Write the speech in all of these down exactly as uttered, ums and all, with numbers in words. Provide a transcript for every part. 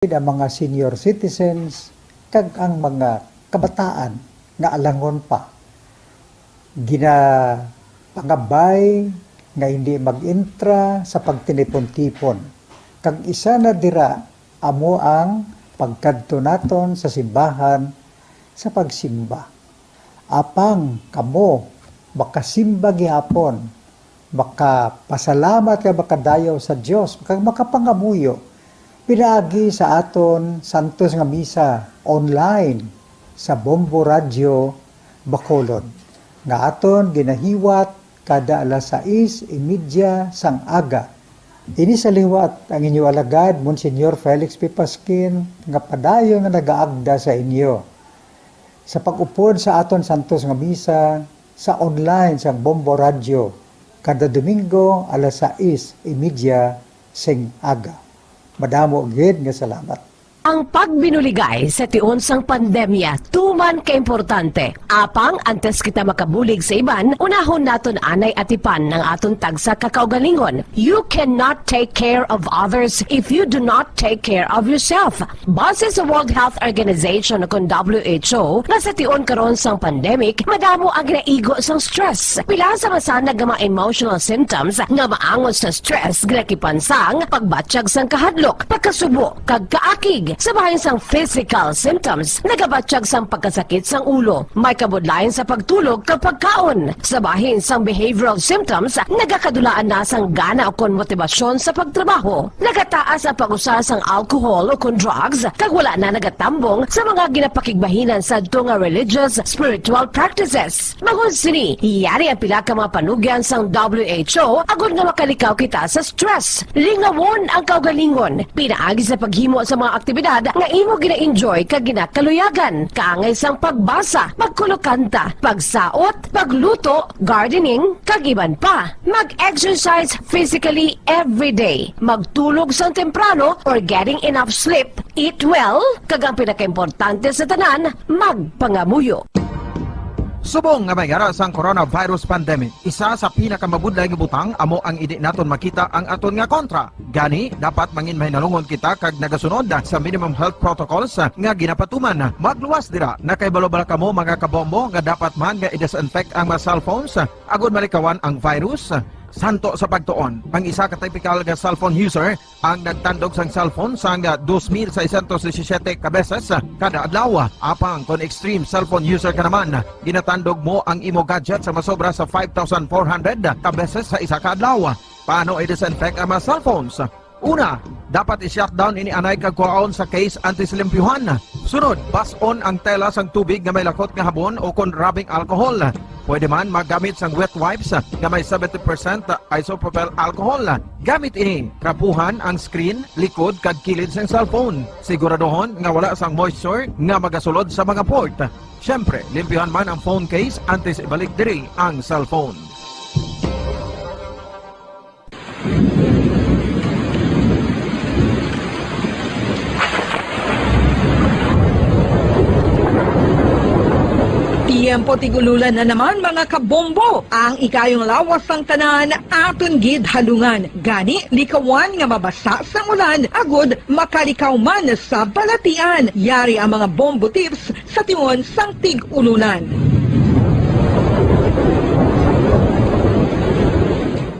ang mga senior citizens, kag ang mga kabataan nga alangon pa. Ginapangabay nga hindi mag-intra sa pagtinipon-tipon. Kag isa na dira amo ang pagkadto naton sa simbahan sa pagsimba. Apang kamo makasimba gihapon, makapasalamat kag makadayaw sa Dios, kag makapangamuyo pinaagi sa aton santos nga misa online sa Bombo Radyo Bacolod, nga aton ginahiwat kada alas sais y media sang aga. Ini sa liwat ang inyo alagad, Monsignor Felix P. Pasquin, nga padayon nga nagaagda sa inyo. Sa pag-upod sa aton santos nga misa sa online sang Bombo Radyo, kada Domingo, alas sais y media sing aga. Madamo gid nga salamat. Ang pagbinuligay sa tion sang pandemya tuman ka importante. Apang antes kita makabulig sa iban, unahon naton anay atipan ang aton tagsa ka kaugalingon. You cannot take care of others if you do not take care of yourself. Base sa World Health Organization, kon W H O, nga sa tion karon sang pandemic, madamo ang ginaigo sang stress. Pila sa masanag nga mga emotional symptoms nga maangot sa stress ginakipan sang pagbatyag sang kahadlok, pagkasubo, kag kaakig. Sa bahin sang physical symptoms, nagabatyag sang pagkasakit sang ulo, may kabudlayan sa pagtulog kag pagkaon. Sa bahin sang behavioral symptoms, nagakadulaan na sang gana ukon motibasyon sa pagtrabaho. Nagataas ang pag-usa sang alcohol ukon drugs, kag wala na nagatambong sa mga ginapakigbahinan sadto nga religious, spiritual practices. Bangod sini, yari ang pila ka mga panugyan sang W H O agod nga makalikaw kita sa stress. Lingawon ang kaugalingon pinaagi sa paghimo sa mga aktibidad nga imo gina-enjoy kag ginakaluyagan, kaangay sang pagbasa, pagkulokanta, pagsaot, pagluto, gardening, kag iban pa. Mag-exercise physically every day. Magtulog sang temprano or getting enough sleep. Eat well, kag ang pinakaimportante sa tanan, magpangamuyo. Subong nga may ara sang coronavirus pandemic, isa sa pinakamabudlay nga butang amo ang indi naton makita ang aton nga kontra. Gani, dapat mangin mahinalungon kita kag nagasunod sa minimum health protocols nga ginapatuman. Magluwas dira, nakahibalo bala kamo, mga kabombo, nga dapat man nga i-disinfect ang mga cellphones agod malikawan ang virus? Santo sa pagtuon, ang isa ka typical nga cellphone user ang nagtandog sang cellphone sang dos mil seiscientos disisiete ka beses kada adlaw. Apang kon extreme cellphone user ka naman, ginatandog mo ang imo gadget sa masobra sa five thousand four hundred ka beses sa isa ka adlaw. Paano i-disinfect ang mga cellphones? Una, dapat i-shutdown ini anay kag kuhaon sa case antes limpyuhan. Sunod, bas-on ang tela sang tubig nga may lakot nga habon o kon rubbing alcohol. Pwede man maggamit sang wet wipes nga may seventy percent isopropyl alcohol. Gamit ini, trapuhan ang screen, likod, kag kilid sang cellphone. Siguraduhon nga wala sang moisture nga magasulod sa mga port. Siyempre, limpyuhan man ang phone case antes ibalik diri ang cellphone. Tiyempo tig-ululan na naman, mga kabombo. Ang ikayong lawas sang tanan aton gid halungan. Gani, likawan nga mabasa sang ulan agud makalikaw man sa balatian. Yari ang mga bombo tips sa tion sang tig-ulunan.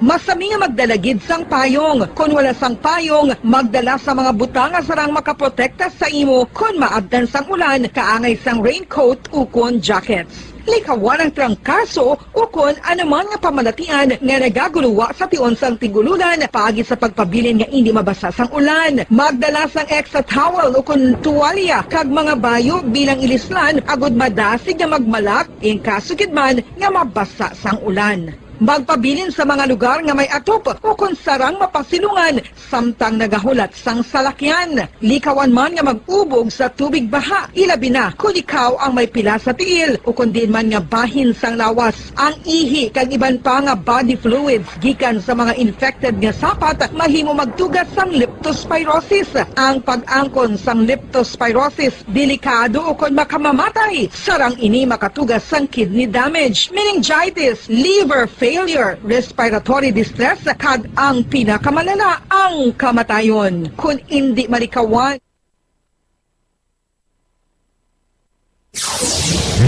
Masami nga magdala gid sang payong. Kon wala sang payong, magdala sa mga butang nga sarang makaprotekta sa imo kon maabtan sang ulan, kaangay sang raincoat ukon jackets. Likawan ang trangkaso ukon anuman nga pamalatian nga nagaguluwa sa tion sang tig-ululan paagi sa pagpabilin nga indi mabasa sang ulan. Magdala sang extra towel ukon tuwalya kag mga bayo bilang ilislan agud madasig nga magmalak in kaso gid man nga mabasa sang ulan. Magpabilin sa mga lugar nga may atop ukon sarang mapasilungan samtang nagahulat sang salakyan. Likawan man nga mag-ubog sa tubig baha, ilabi na kon ikaw ang may pila sa tiil ukon diin man nga bahin sang lawas. Ang ihi kag iban pa nga body fluids gikan sa mga infected nga sapat mahimo magtuga sang leptospirosis. Ang pag-angkon sang leptospirosis delikado ukon makamamatay, sarang ini makatuga sang kidney damage, meningitis, liver failure, respiratory distress, kag ang pinakamalala, ang kamatayon. Kon indi malikawan,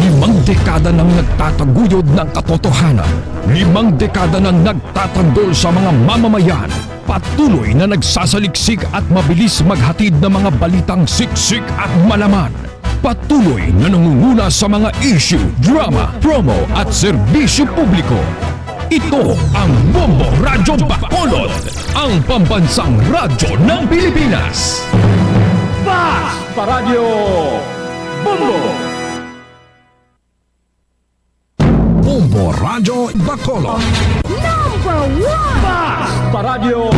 Limang dekada nang nagtataguyod ng katotohanan. Limang dekada nang nagtatanggol sa mga mamamayan. Patuloy na nagsasaliksik at mabilis maghatid ng mga balitang siksik at malaman. Patuloy na nangunguna sa mga issue, drama, promo at serbisyo publiko. Ito ang Bombo Radyo Bacolod, ang pambansang radyo ng Pilipinas. Fast Paradyo Bombo! Bombo Radyo Bacolod. Number one! Fast Paradyo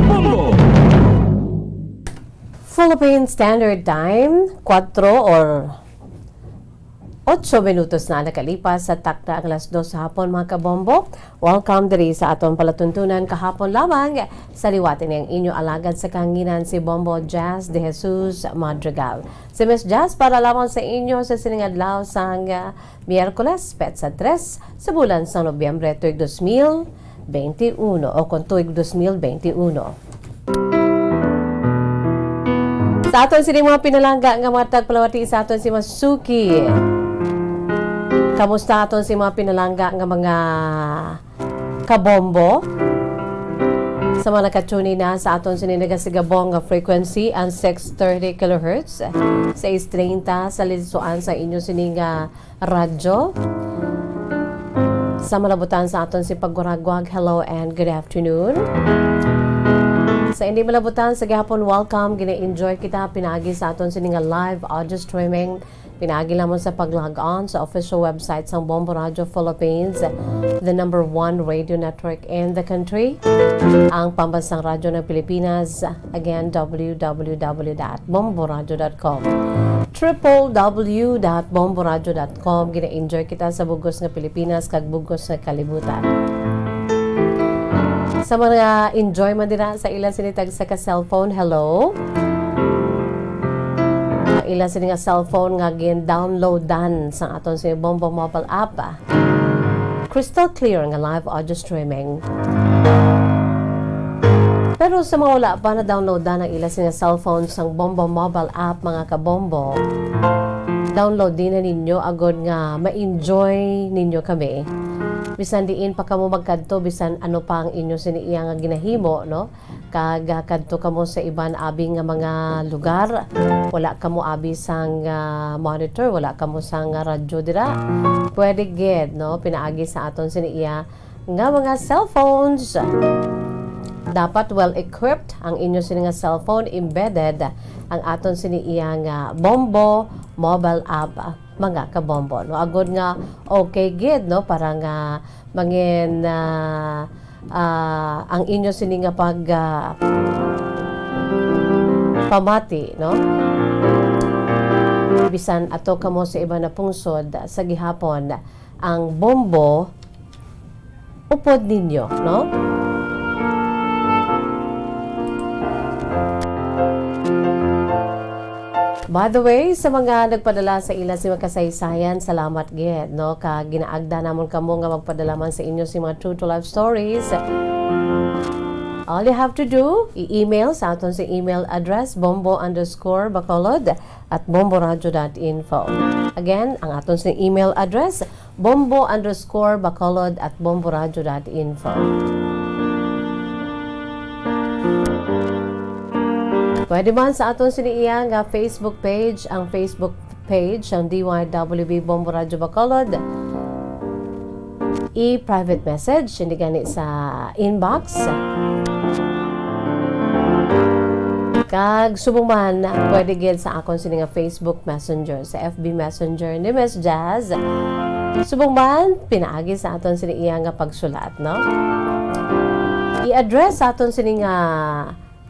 Bombo! Philippine Standard Time, kuwatro or otso minutos na nakalipas sa takna ang alas dos sa hapon, mga kabombo. Welcome diri sa aton palatuntunan kahapon lamang. Sa liwat ini ang inyo alagad sa kahanginan, si Bombo Jazz de Jesus Madrigal. Si Miss Jazz para lamang sa inyo sa sining adlaw sang, ah, Miyerkules, petsa tres sa bulan sang Nobyembre, tuig dos mil benti uno, o kon tuig dos mil benti uno. Sa aton sini mga pinalangga nga mga tagpalawati, sa aton si Masuki. Kamusta aton si mga pinalangga nga mga kabombo? Sa mga nakatune na sa aton sini nagasigabong nga frequency, ang six thirty kilohertz, sais treinta sa lisoan sa inyo sini nga radyo. Sa malabutan sa aton si pagwaraguag, hello and good afternoon. Sa hindi malabutan sa gihapon, welcome. Gina-enjoy kita pinagi sa aton sini nga live audio streaming. Pinagi lamang sa pag-log on sa official website sang Bombo Radio Philippines, the number one radio network in the country, ang pambansang radyo ng Pilipinas. Again, w w w dot bomboradio dot com. Triple w dot bomboradio dot com. Gina-enjoy kita sa bugos nga Pilipinas kag bugos nga kalibutan. Sa mga enjoy man dira sa ila sini tagsa ka cellphone, hello. Ang ila sini nga cellphone nga gin-downloadan sa aton si Bombo Mobile app. Crystal clear nga live audio streaming. Pero sa mga wala pa na-downloadan ang ila sini nga cellphone sang Bombo Mobile app, mga kabombo, download din na ninyo agod nga ma-enjoy ninyo kami. Bisan diin pa kamo magkadto, bisan ano pa ang inyo sini iya nga ginahimo, no? Kag, ah, kadto kamo sa iban abi nga mga lugar, wala kamo abi sang, ah, monitor, wala kamo sang, ah, radyo dira. Pwede gid, no, pinaagi sa aton sini iya nga mga cellphones. Dapat well equipped ang inyo sini nga cellphone, embedded ang aton sini iya nga Bombo mobile app, mga kabombo, no? Agod nga okay gid, no, para nga mangin, ah, ah, ang inyo sini nga pag, ah, pamati, no? Bisan ato kamo sa iba na pungsod sa gihapon, ang Bombo upod ninyo, no? By the way, sa mga nagpadala sa ila sini nga kasaysayan, salamat gid, no? Kag ginaagda namon kamo nga magpadala man sa inyo sini mga true to life stories. All you have to do, i-email sa aton sini email address, bombo underscore bacolod at bomboradio dot info. Again, ang aton sini email address, bombo underscore bacolod at bomboradio dot info. Pwede man sa aton sini iya nga Facebook page, ang Facebook page ang D Y W B Bombo Radio Bacolod. I-private message, hindi gani sa inbox. Kag subong man, pwede gid sa akon sini nga Facebook Messenger, sa F B Messenger ni Miss Jazz. Subong man, pinaagi sa aton sini iya nga pagsulat, no? I-address sa aton sini nga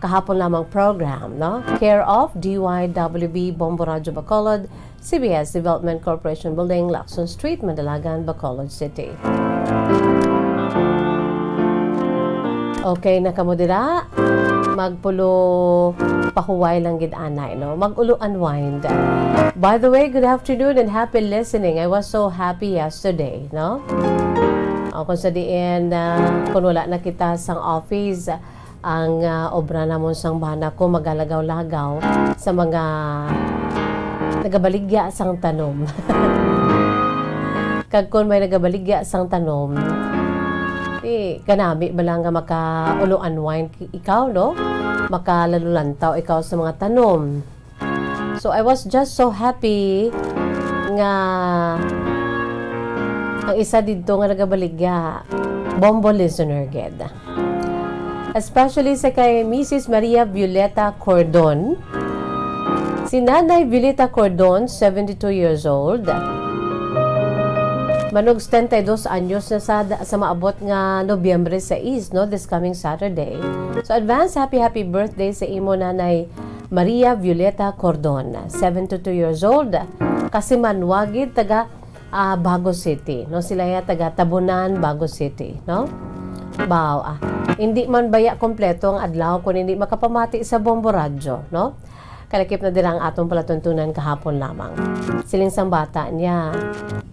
kahapon lamang program, no? Care of D Y W B Bombo Radio Bacolod, C B S Development Corporation Building, Lacson Street, Mandalagan, Bacolod City. Okay na kamo dira? Magpulo pahuway lang gid anay, no? Mag-ulo unwind. By the way, good afternoon and happy listening. I was so happy yesterday, no? O, kung sa diin, ah, kung wala na kita sang office, ang, ah, obra namon sang bana ko magalagaw-lagaw sa mga nagabaligya sang tanom. Kag kon may nagabaligya sang tanom, di kanami ba lang nga maka-ulo unwind ki-, ikaw, no? Makalalulantaw ikaw sa mga tanom. So, I was just so happy nga ang isa didto nga nagabaligya, Bombo listener gid. Especially sa kay Missus Maria Violeta Cordon. Si Nanay Violeta Cordon, seventy-two years old. Manog setenta y dos anyos na sa, sa maabot nga Nobyembre sais, no, this coming Saturday. So, advance happy, happy birthday sa imo, Nanay Maria Violeta Cordon, seventy-two years old. Kasi manwagid taga ah, Bago City, no? Sila ya taga Tabunan, Bago City, no? Baw, ah. Hindi man baya kompleto ang adlaw kung hindi makapamati sa Bombo Radyo, no? Kalakip na dira ang atong palatuntunan kahapon lamang. Siling sang bata niya,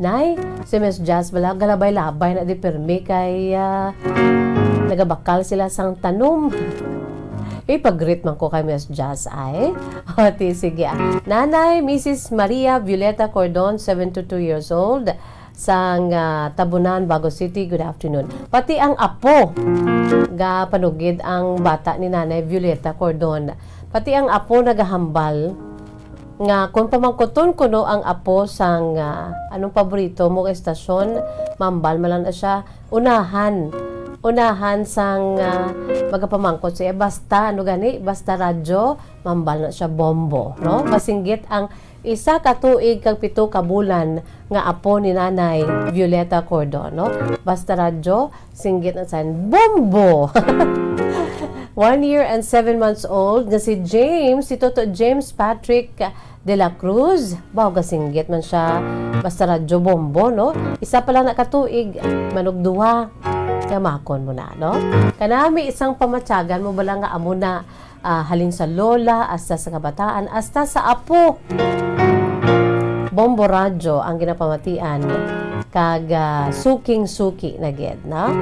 "Nay, si Miss Jazz bala galabay-labay na di pirmi kay, ah, nagabakal sila sang tanom." Ipag-greet man ko kay Miss Jazz ay. O, ti, sige, ah. Nanay, Missus Maria Violeta Cordon, seventy-two years old, sang, ah, Tabunan, Bago City, good afternoon. Pati ang apo, ga panugid ang bata ni Nanay Violeta Cordon. Pati ang apo nagahambal nga kung pamangkuton kuno ang apo sang, ah, anong paborito mo nga estasyon, mambal man lang na siya, unahan. Unahan sang, ah, magapamangkot siya. Basta, ano gani? Basta radyo, mambal na siya Bombo, no? Masinggit ang isa ka tuig kag pito ka bulan nga apo ni Nanay Violeta Cordon, no? Basta radyo, singgit na siya Bombo. One year and seven months old nga si James, si Toto James Patrick de la Cruz. Baw, gasinggit man siya. Basta radyo Bombo, no? Isa pa lang na ka tuig, manugduwa. Kamakon mo na, no? Kanami isang pamatyagan mo bala nga amo na, ah, halin sa lola, hasta sa kabataan, hasta sa apo. Bombo Radyo ang ginapamatian kag, ah, suking-suki na gid, no?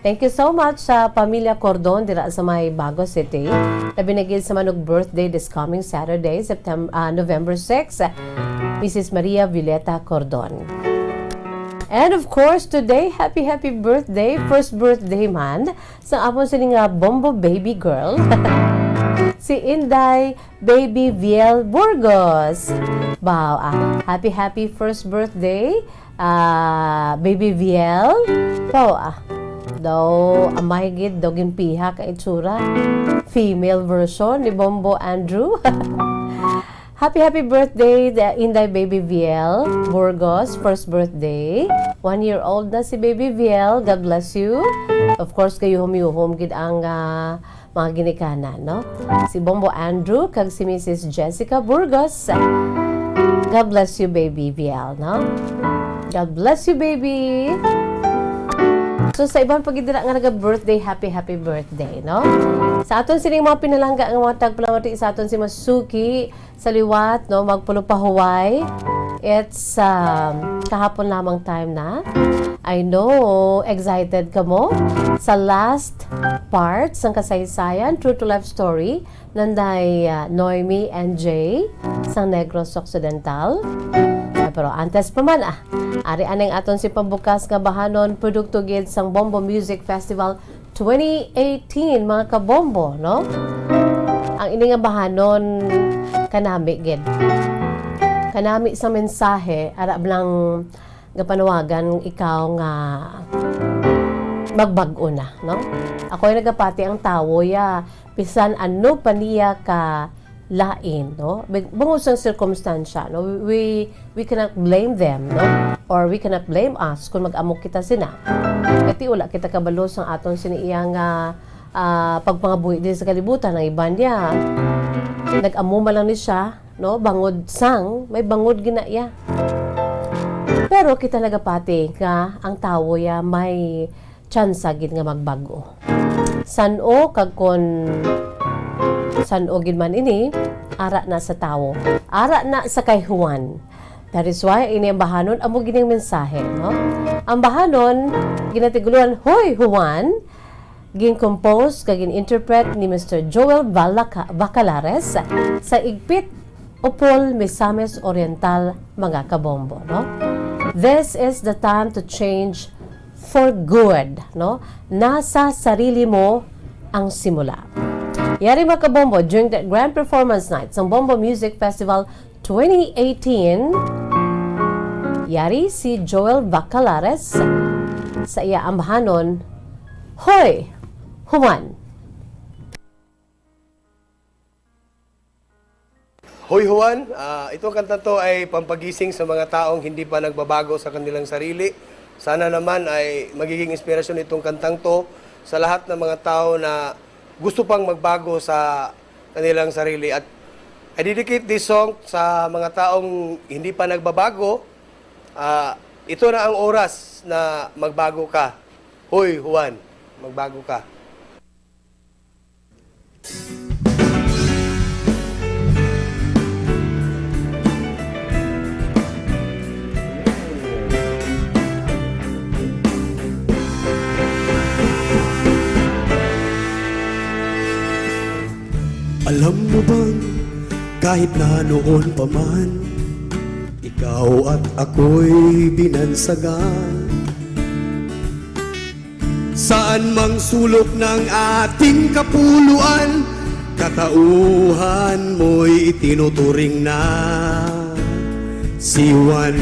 Thank you so much sa Pamilya Cordon dira sa may Bago City. Labi na gid sa manug birthday this coming Saturday, September, ah, November six, Missus Maria Violeta Cordon. And of course, today, happy, happy birthday, first birthday man sa amon sini nga Bombo baby girl, si Inday Baby Viel Burgos. Baw, ah, happy, happy first birthday, ah, Baby Viel. Baw, ah, daw amay gid, daw ginpihak ang itsura. Female version ni Bombo Andrew. Happy, happy birthday, the Inday Baby Viel Burgos, first birthday. One year old na si Baby Viel. God bless you. Of course, gayuhom-yuhom gid ang, ah, mga ginikanan, no? Si Bombo Andrew kag si Missus Jessica Burgos. God bless you, Baby Viel, no? God bless you, baby. So, sa iban pa gid dira nga naga-birthday, happy, happy birthday, no? Sa aton sining mga pinalangga nga mga tagpalamati, sa aton si Masuki, sa liwat, no, magpulo pa huway. It's, um, kahapon lamang time na. I know, excited kamo sa last part sang kasaysayan, true to life story, nanday, uh, Noemi and Jay sang Negros Occidental. Ah, pero antes pa man, ah, ari aning aton si pambukas nga bahanon, produkto gid sang Bombo Music Festival twenty eighteen, mga kabombo, no? Ang ini nga bahanon kanami gid. Kanami sa mensahe, ara lang nga panawagan ikaw nga magbag-o na, no? Ako'y nagapati ang tawo, ya, bisan ano pa niya ka lain, no? Big-, bungod sang sirkumstansya, no? We, we cannot blame them, no? Or we cannot blame us kung mag-amok kita sina. Kay wala kita kabalo sang aton sini iya nga, ah, pagpangabuhi diri sa kalibutan. Ang iban niya, nag-amo man lang ni siya, no? Bangod sang, may bangod gina iya. Pero kita nagapati nga ang tawo ya may tsansa gid nga magbag-o. San-o kag kon san-o gid man ini, ara na sa tawo. Ara na sa kay Juan. That is why ini ang bahanon amo gid ang mensahe, no? Ang bahanon, ginatigulangan, "Hoy, Juan," gin-compose kag gin-interpret ni Mister Joel Valaca-, Vacalares sa Igpit, Upol, Misamis Oriental, mga kabombo, no? This is the time to change for good, no? Nasa sarili mo ang simula. Yari, mga kabombo, during the Grand Performance Night sang Bombo Music Festival twenty eighteen, yari si Joel Bacalares sa iya ambahanon, Hoy Juan. Hoy Juan, ah, itong kantang to ay pampagising sa mga taong hindi pa nagbabago sa kanilang sarili. Sana naman ay magiging inspirasyon itong kantang to sa lahat ng mga tao na gusto pang magbago sa kanilang sarili. At I dedicate this song sa mga taong hindi pa nagbabago. Ah, ito na ang oras na magbago ka. Hoy Juan, magbago ka. Alam mo bang kahit na noon pa man, ikaw at ako'y binansagan? Saan mang sulok ng ating kapuluan, katauhan mo'y itinuturing na si Juan.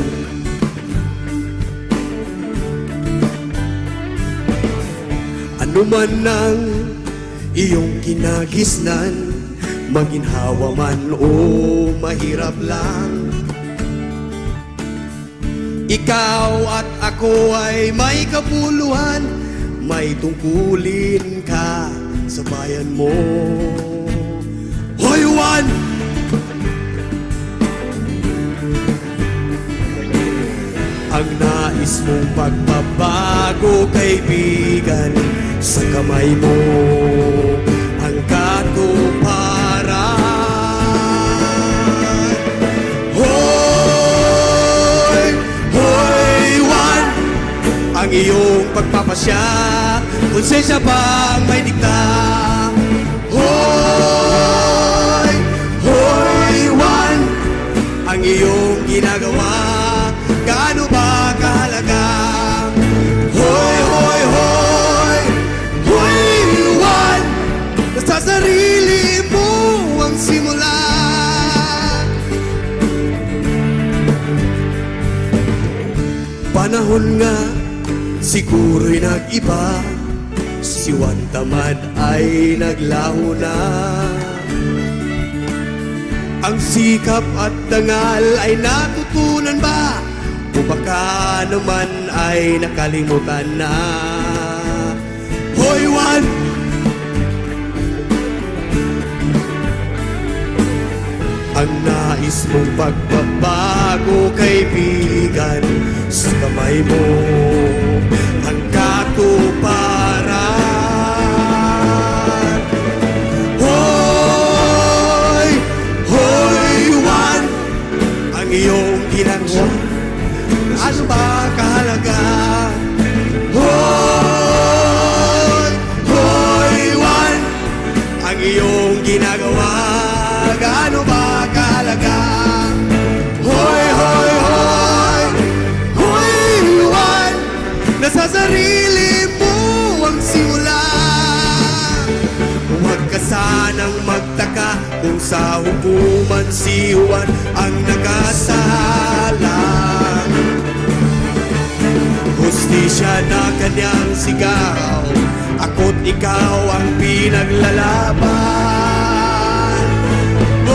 Ano man ang iyong kinagisnan, maginhawa man o mahirap lang. Ikaw at ako ay may kabuluhan, may tungkulin ka sa bayan mo. Hoy, Juan! Ang nais mong pagbabago, kaibigan, sa kamay mo ang katuparan. Hoy, hoy, Juan, ang iyong pagpapasya, konsensya ba ang may dikta? Hoy, hoy, Juan, ang iyong ginagawa, gaano ba kahalaga? Hoy, hoy, hoy, hoy, Juan, nasa sarili mo ang simula. Panahon nga siguro'y nag-iba, si Juan Tamad ay naglaho na. Ang sikap at dangal ay natutunan ba? O baka naman ay nakalimutan na? Hoy, Juan! Ang nais mong pagbabago, kaibigan, sa kamay mo ang katuparan. Hoy! Hoy, Juan! Ang iyong ginagawa, ano ba kahalaga? Hoy, hoy, Juan, ang iyong ginagawa, gaano ba kahalaga? Hoy, hoy, hoy, hoy, Juan, nasa sarili mo ang simula. Huwag ka sanang magtaka kung sa hukuman si Juan ang nakasala. Hustisya na kanyang sigaw, ako't ikaw ang pinaglalaban. Oh,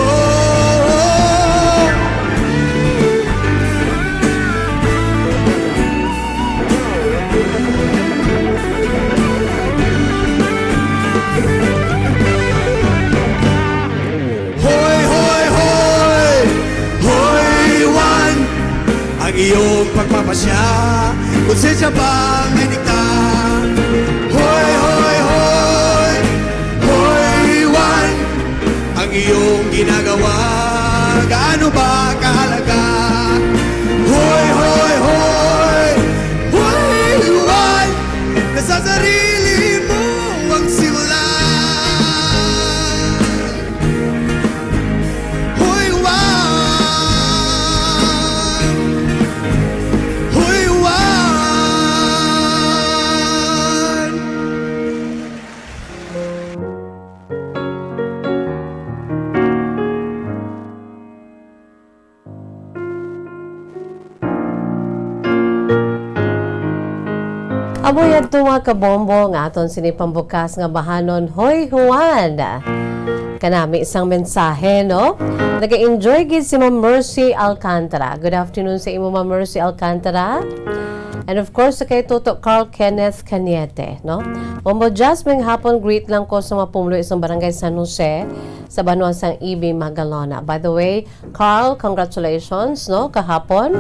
hoy, hoy, hoy! Hoy, Juan! Ang iyong pagpapasya, konsensya ba ang may dikta? Hoy, hoy, hoy! Hoy, Juan! Ang iyong ginagawa, gaano ba kahalaga? Hoy, hoy, hoy! Hoy, Juan! Nasa sarili mo ang simula. Hoy, Juan! Amo yadto, mga kabombo, nga aton sini pambukas nga bahanon, Hoy Juan. Kanami isang mensahe, no? Nag-enjoy gid si Ma'am Mercy Alcantara. Good afternoon sa imo, Ma'am Mercy Alcantara. And of course, sa kay Toto Carl Kenneth Cañete, no? Bombo Jazz, may hapon, greet lang ko sa mga pumuluyo sa Barangay San Jose, sa banwa sang E B Magalona. By the way, Carl, congratulations, no? Kahapon,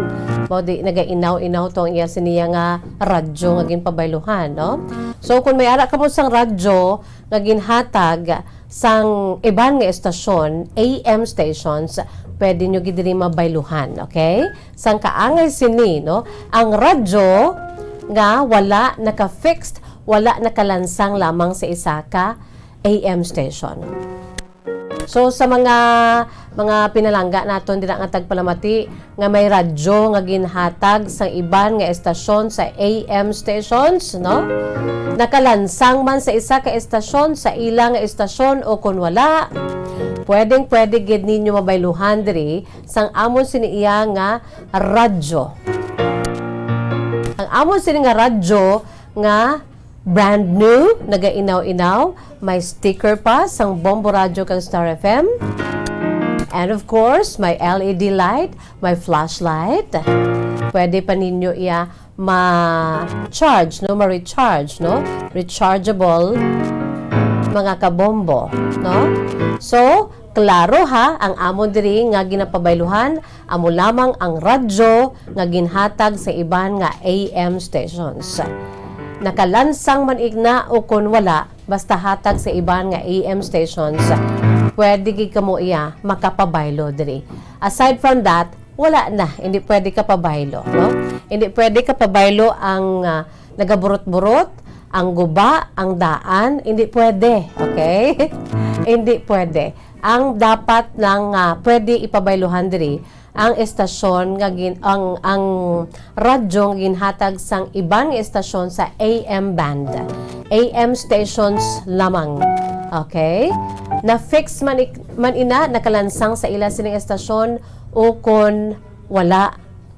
mao di nagainaw-inaw tong iya siniya nga radyo nga ginpabayluhan, no? So, kung may ara kamo sang radyo nga ginhatag sang iban nga estasyon, A M stations, pwede nyo gid diri mabayluhan, okay? Sang kaangay sini, no? Ang radyo nga wala naka-fixed, wala nakalansang lamang sa isa ka A M station. So, sa mga, mga pinalangga naton dira nga tagpalamati nga may radyo nga ginhatag sa iban nga estasyon sa A M stations, no? Nakalansang man sa isa ka estasyon, sa ila nga estasyon, o kon wala, pwedeng-pwede gid ninyo mabayluhan diri sang amon sini iya nga radyo. Ang amon sini nga radyo nga brand new, nagainaw-inaw, may sticker pa sang Bombo Radyo kag Star F M. And of course, may L E D light, may flashlight. Pwede pa ninyo iya ma-charge, no? Ma-recharge, no? Rechargeable, mga kabombo, no? So, klaro ha, ang amon diri nga ginapabayluhan, amo lamang ang radyo nga ginhatag sa iban nga A M stations. Nakalansang man igna o kon wala, basta hatag sa iban nga A M stations, pwede gid kamo iya makapabaylo diri. Aside from that, wala na, hindi pwede ka pabaylo, no? Hindi pwede ka pabaylo ang, ah, nagaburot-burot, ang guba, ang daan, hindi pwede, okay? Hindi pwede. Ang dapat lang, ah, pwede ipabayluhan diri, ang estasyon nga gin-, ang, ang radyo nga ginhatag sang iban nga estasyon sa A M band. A M stations lamang. Okay? Na-fix man ik-, man ina, nakalansang sa ila sining estasyon o kon wala,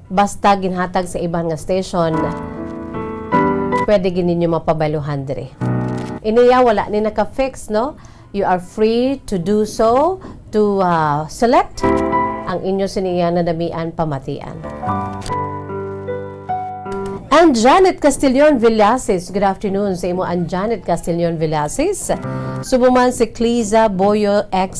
basta ginhatag sa iban nga station, pwede gid ninyo mapabayluhan diri. Iniya, wala ni naka-fix, no? You are free to do so, to, ah, select ang inyo siniya nadamian pamatian. And Janet Castillon Villasis, good afternoon sa imo, and Janet Castillon Villasis. Subong man si Cliza Boyo X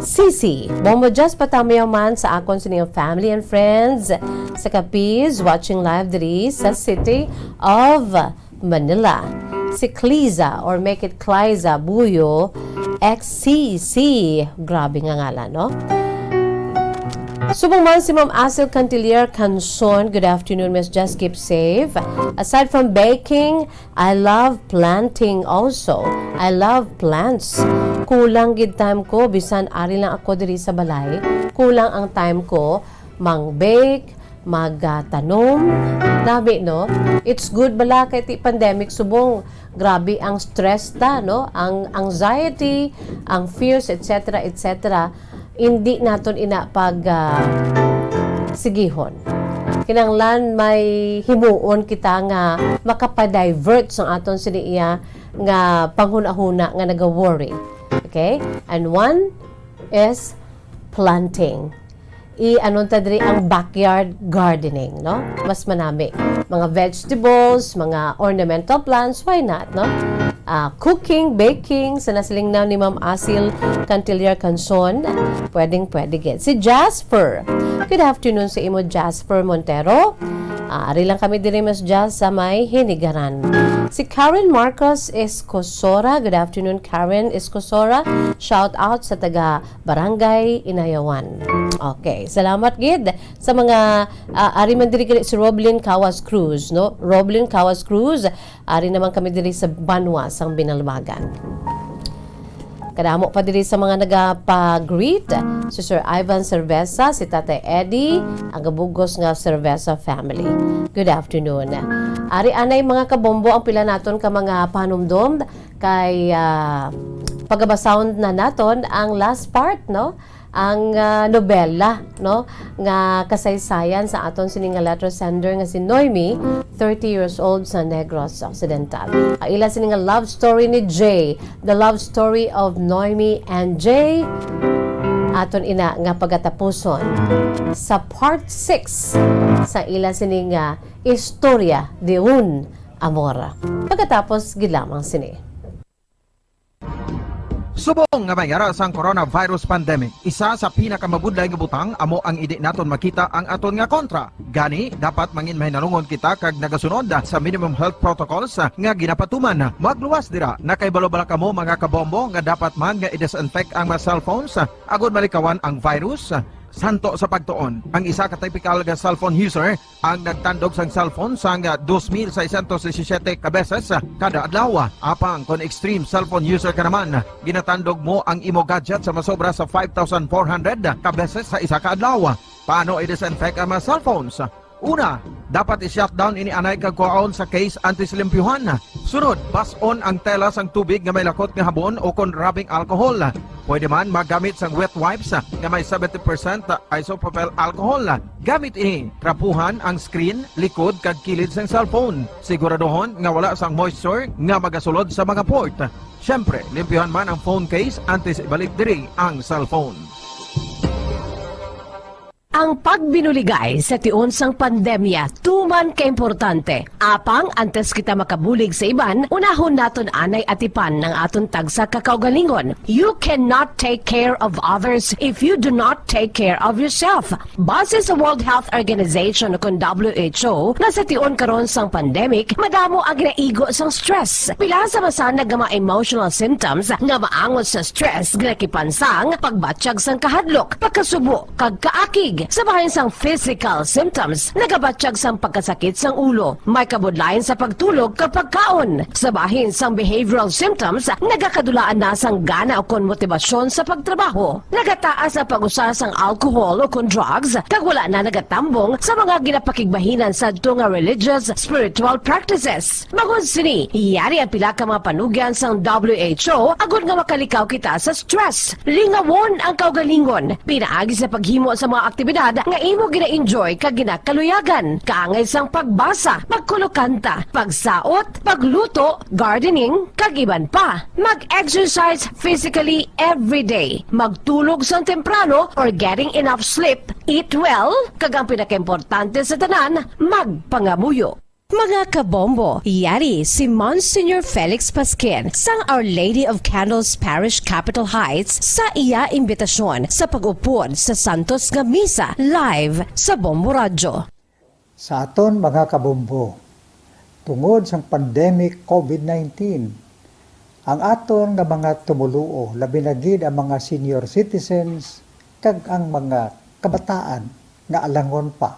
C C. Bombo Jazz, patamayaw man sa akon sining family and friends sa Capiz, watching live diri sa City of Manila. Si Cliza, or make it Cliza Buyo, X C C. Grabe nga ngalan, no? Subong man si Ma'am Asil Cantilier Canson, "Good afternoon, Miss Jess. Keep safe. Aside from baking, I love planting also. I love plants. Kulang gid time ko, bisan ari lang ako diri sa balay. Kulang ang time ko, mang-bake, magtanom." Nami, no? It's good bala kay ti pandemic subong. Grabe ang stress ta, no? Ang anxiety, ang fears, et cetera, et cetera. Hindi naton ina pag, ah, sigihon. Kinahanglan may himuon kita nga makapa-divert sang aton sini iya nga panghunahuna nga naga-worry. Okay? And one is planting. I-anon ta diri ang backyard gardening, no? Mas manami. Mga vegetables, mga ornamental plants, why not, no? Ah, cooking, baking, sa nasiling na ni Ma'am Asil Cantilier Canson, pwedeng pwede gid. Si Jasper, good afternoon sa imo, Jasper Montero. Ah, ari lang kami diri, Mas Jazz, sa may Hinigaran. Si Karen Marcos Escosora, good afternoon, Karen Escosora. Shout out sa taga Barangay Inayawan. Okay, salamat gid sa mga, ah, ari man diri gid si Roblin Cawas Cruz, no? Roblin Cawas Cruz, ari naman kami diri sa banwa sang Binalbagan. Kadamo pa diri sa mga nagapa-greet, si Sir Ivan Cerveza, si Tatay Eddie, ang gabugos nga Cerveza family. Good afternoon. Ari anay, mga kabombo, ang pila naton ka mga panumdom kay, ah, pagabasahon na naton ang last part, no? ang, ah, nobela, no, nga kasaysayan sa aton sini nga letter sender nga si Noemi, thirty years old, sa Negros Occidental. Ang ila sini nga love story ni Jay, The Love Story of Noemi and Jay, aton ina nga pagatapuson sa part six sa ila sini nga istorya de un amor. Pagkatapos gid lamang sini. Subong nga may ara sang coronavirus pandemic, isa sa pinakamabudlay nga butang amo ang indi naton makita ang aton nga kontra. Gani, dapat mangin mahinalungon kita kag nagasunod sa minimum health protocols nga ginapatuman. Magluwas dira, nakahibalo bala kamo, mga kabombo, nga dapat man nga i-disinfect ang mga cellphones agud malikawan ang virus? Santo sa pagtuon, ang isa ka typical nga cellphone user ang nagtandog sang cellphone sang dos mil seiscientos disisiete ka beses kada adlaw. Apang kon extreme cellphone user ka naman, ginatandog mo ang imo gadget sa masobra sa five thousand four hundred ka beses sa isa ka adlaw. Paano i-disinfect ang mga cellphones? Una, dapat i-shutdown ini anay kag kuhaon sa case antes limpyuhan. Sunod, bas-on ang tela sang tubig nga may lakot nga habon o kon rubbing alcohol. Pwede man magamit sang wet wipes nga may seventy percent isopropyl alcohol. Gamit ini, trapuhan ang screen, likod kag kilid sang cellphone. Siguraduhon nga wala sang moisture nga magasulod sa mga port. Siyempre, limpyuhan man ang phone case antes ibalik diri ang cellphone. Ang pagbinuligay sa tion sang pandemya tuman kaimportante. Apang antes kita makabulig sa iban, unahon naton anay atipan ang aton tagsa ka kaugalingon. You cannot take care of others if you do not take care of yourself. Base sa World Health Organization ukon W H O, nga sa tion karon sang pandemic, madamo ang ginaigo sang stress. Pila sa masanag nga mga emotional symptoms nga maangot sa stress nga nakipansang, pagbatyag sang kahadlok, pagkasubo, kag kaakig. Sa bahin sang physical symptoms, nagabatyag sang pagkasakit sang ulo, may kabudlayan sa pagtulog kag pagkaon. Sa bahin sang behavioral symptoms, nagakadulaan na sang gana ukon motibasyon sa pagtrabaho. Nagataas ang pag-usa sang alcohol ukon drugs, kag wala na nagatambong sa mga ginapakigbahinan sadto nga religious, spiritual practices. Bangod sini, yari ang pila ka mga panugyan sang W H O agod nga makalikaw kita sa stress. Lingawon ang kaugalingon pinaagi sa paghimo sa mga aktibidad nga imo gina-enjoy kag ginakaluyagan, kaangay sang pagbasa, pagkulokanta, pagsaot, pagluto, gardening, kag iban pa. Mag-exercise physically every day. Magtulog sang temprano or getting enough sleep. Eat well, kag ang pinakaimportante sa tanan, magpangamuyo. Mga kabombo, yari si Monsignor Felix Pasquin sang Our Lady of Candles Parish, Capitol Heights, sa iya imbitasyon sa pag-upod sa santos nga misa live sa Bombo Radyo. Sa aton mga kabombo, tungod sang pandemic COVID nineteen, ang aton nga mga tumoluo, labi na gid ang mga senior citizens kag ang mga kabataan nga alangon pa,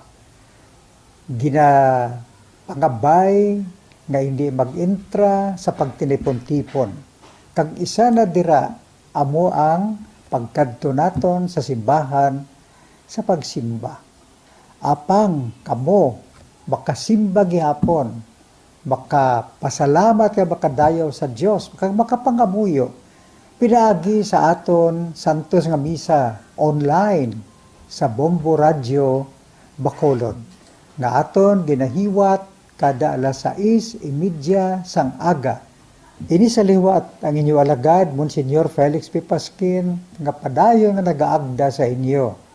ginapangabay nga hindi mag-entra sa pagtinipon-tipon, kag isa na dira amo ang pagkadto naton sa simbahan sa pagsimba. Apang kamo makasimba gihapon, makapasalamat kag makadayaw sa Dios, kag makapangamuyo pinaagi sa aton santos nga misa online sa Bombo Radyo Bacolod, nga aton ginahiwat kada alas sais y media sang aga. Ini sa liwat ang inyo alagad, Monsignor Felix P. Pasquin, nga padayon nga nagaagda sa inyo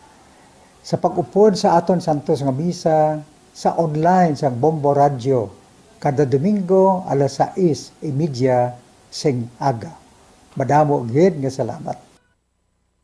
sa pag-upod sa aton santos nga misa sa online sang Bombo Radyo kada Domingo alas sais y media sing aga. Madamo gid nga salamat.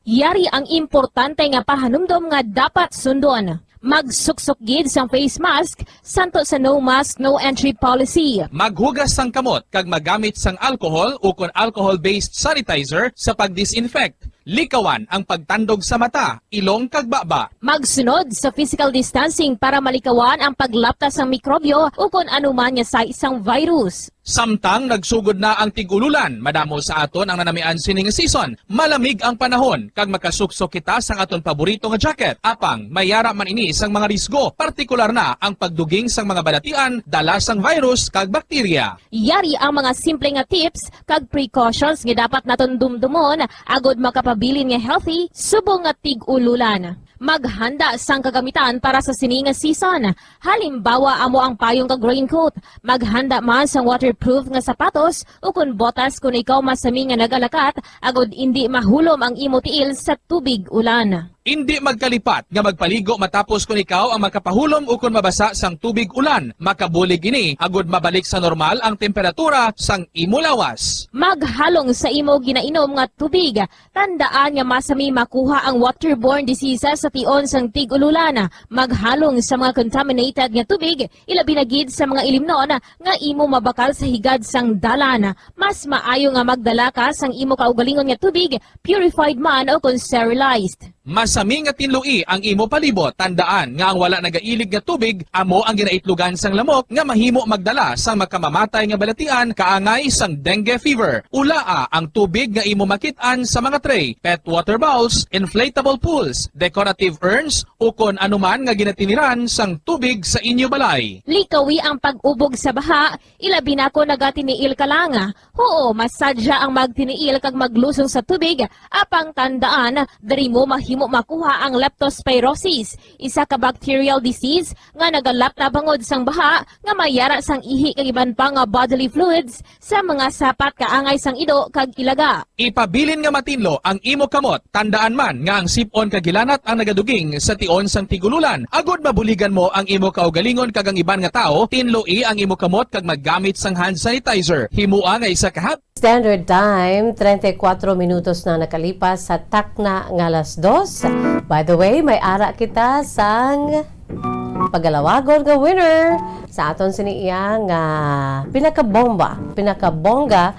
Yari ang importante nga pahanumdom nga dapat sundon. Magsuksok gid sang face mask santo sa no mask, no entry policy. Maghugas sang kamot kag magamit sang alcohol ukon alcohol-based sanitizer sa pag-disinfect. Likawan ang pagtandog sa mata, ilong kag baba. Magsunod sa physical distancing para malikawan ang paglapta sang mikrobyo ukon anuman nga sais sang virus. Samtang nagsugod na ang tig-ululan, madamo sa aton ang nanamian sining season. Malamig ang panahon, kag makasuksok kita sang aton paborito nga jacket. Apang, may ara man ini sang mga risgo, partikular na ang pagduging sang mga balatian dala sang virus kag bakterya. Yari ang mga simple nga tips kag precautions nga dapat naton dumdumon agud makapabilin nga healthy subong nga tig-ululan. Maghanda sang kagamitan para sa sini nga season. Halimbawa, amo ang payong kag raincoat. Maghanda man sang waterproof nga sapatos ukon botas kon ikaw masami nga nagalakat, agud indi mahulom ang imo tiil sa tubig ulan. Indi magkalipat nga magpaligo matapos kon ikaw ang makapahulom ukon mabasa sang tubig ulan. Makabulig ini agud mabalik sa normal ang temperatura sang imo lawas. Maghalong sa imo ginainom nga tubig. Tandaan nga masami makuha ang waterborne diseases sa tion sang tig-ululan. Maghalong sa mga contaminated nga tubig, ilabi na gid sa mga ilimnon nga imo mabakal sa higad sang dalan. Mas maayo nga magdala ka sang imo kaugalingon nga tubig, purified man o kon sterilized. Masami nga tinloi ang imo palibot. Tandaan nga ang wala nagailig nga tubig amo ang ginaitlogan sang lamok nga mahimo magdala sang makamamatay nga balatian kaangay sang dengue fever. Ulaa ang tubig nga imo makit-an sa mga tray, pet water bowls, inflatable pools, decorative urns, ukon anuman nga ginatiniran sang tubig sa inyo balay. Likawi ang pag-ubog sa baha, ilabi na kon nagatiniil ka lang. Huo, masadya ang magtiniil kag maglusong sa tubig, apang tandaan, diri mo mahimo makuha ang leptospirosis, isa ka bacterial disease nga nagalapta bangod sang baha nga may ara sang ihi kag iban pa nga bodily fluids sa mga sapat kaangay sang ido kag ilaga. Ipabilin nga matinlo ang imo kamot. Tandaan man nga ang sip-on kag hilanat ang nagaduging sa tion sang tig-ululan. Agod mabuligan mo ang imo kaugalingon kag ang iban nga tawo, tinloi ang imo kamot kag maggamit sang hand sanitizer. Himoa nga isa ka hand Standard time, treinta y cuatro minutos na nakalipas sa takna nga alas dos. By the way, may ara kita sang pagalawagon nga winner sa aton sini iya nga pinakabomba, pinakabongga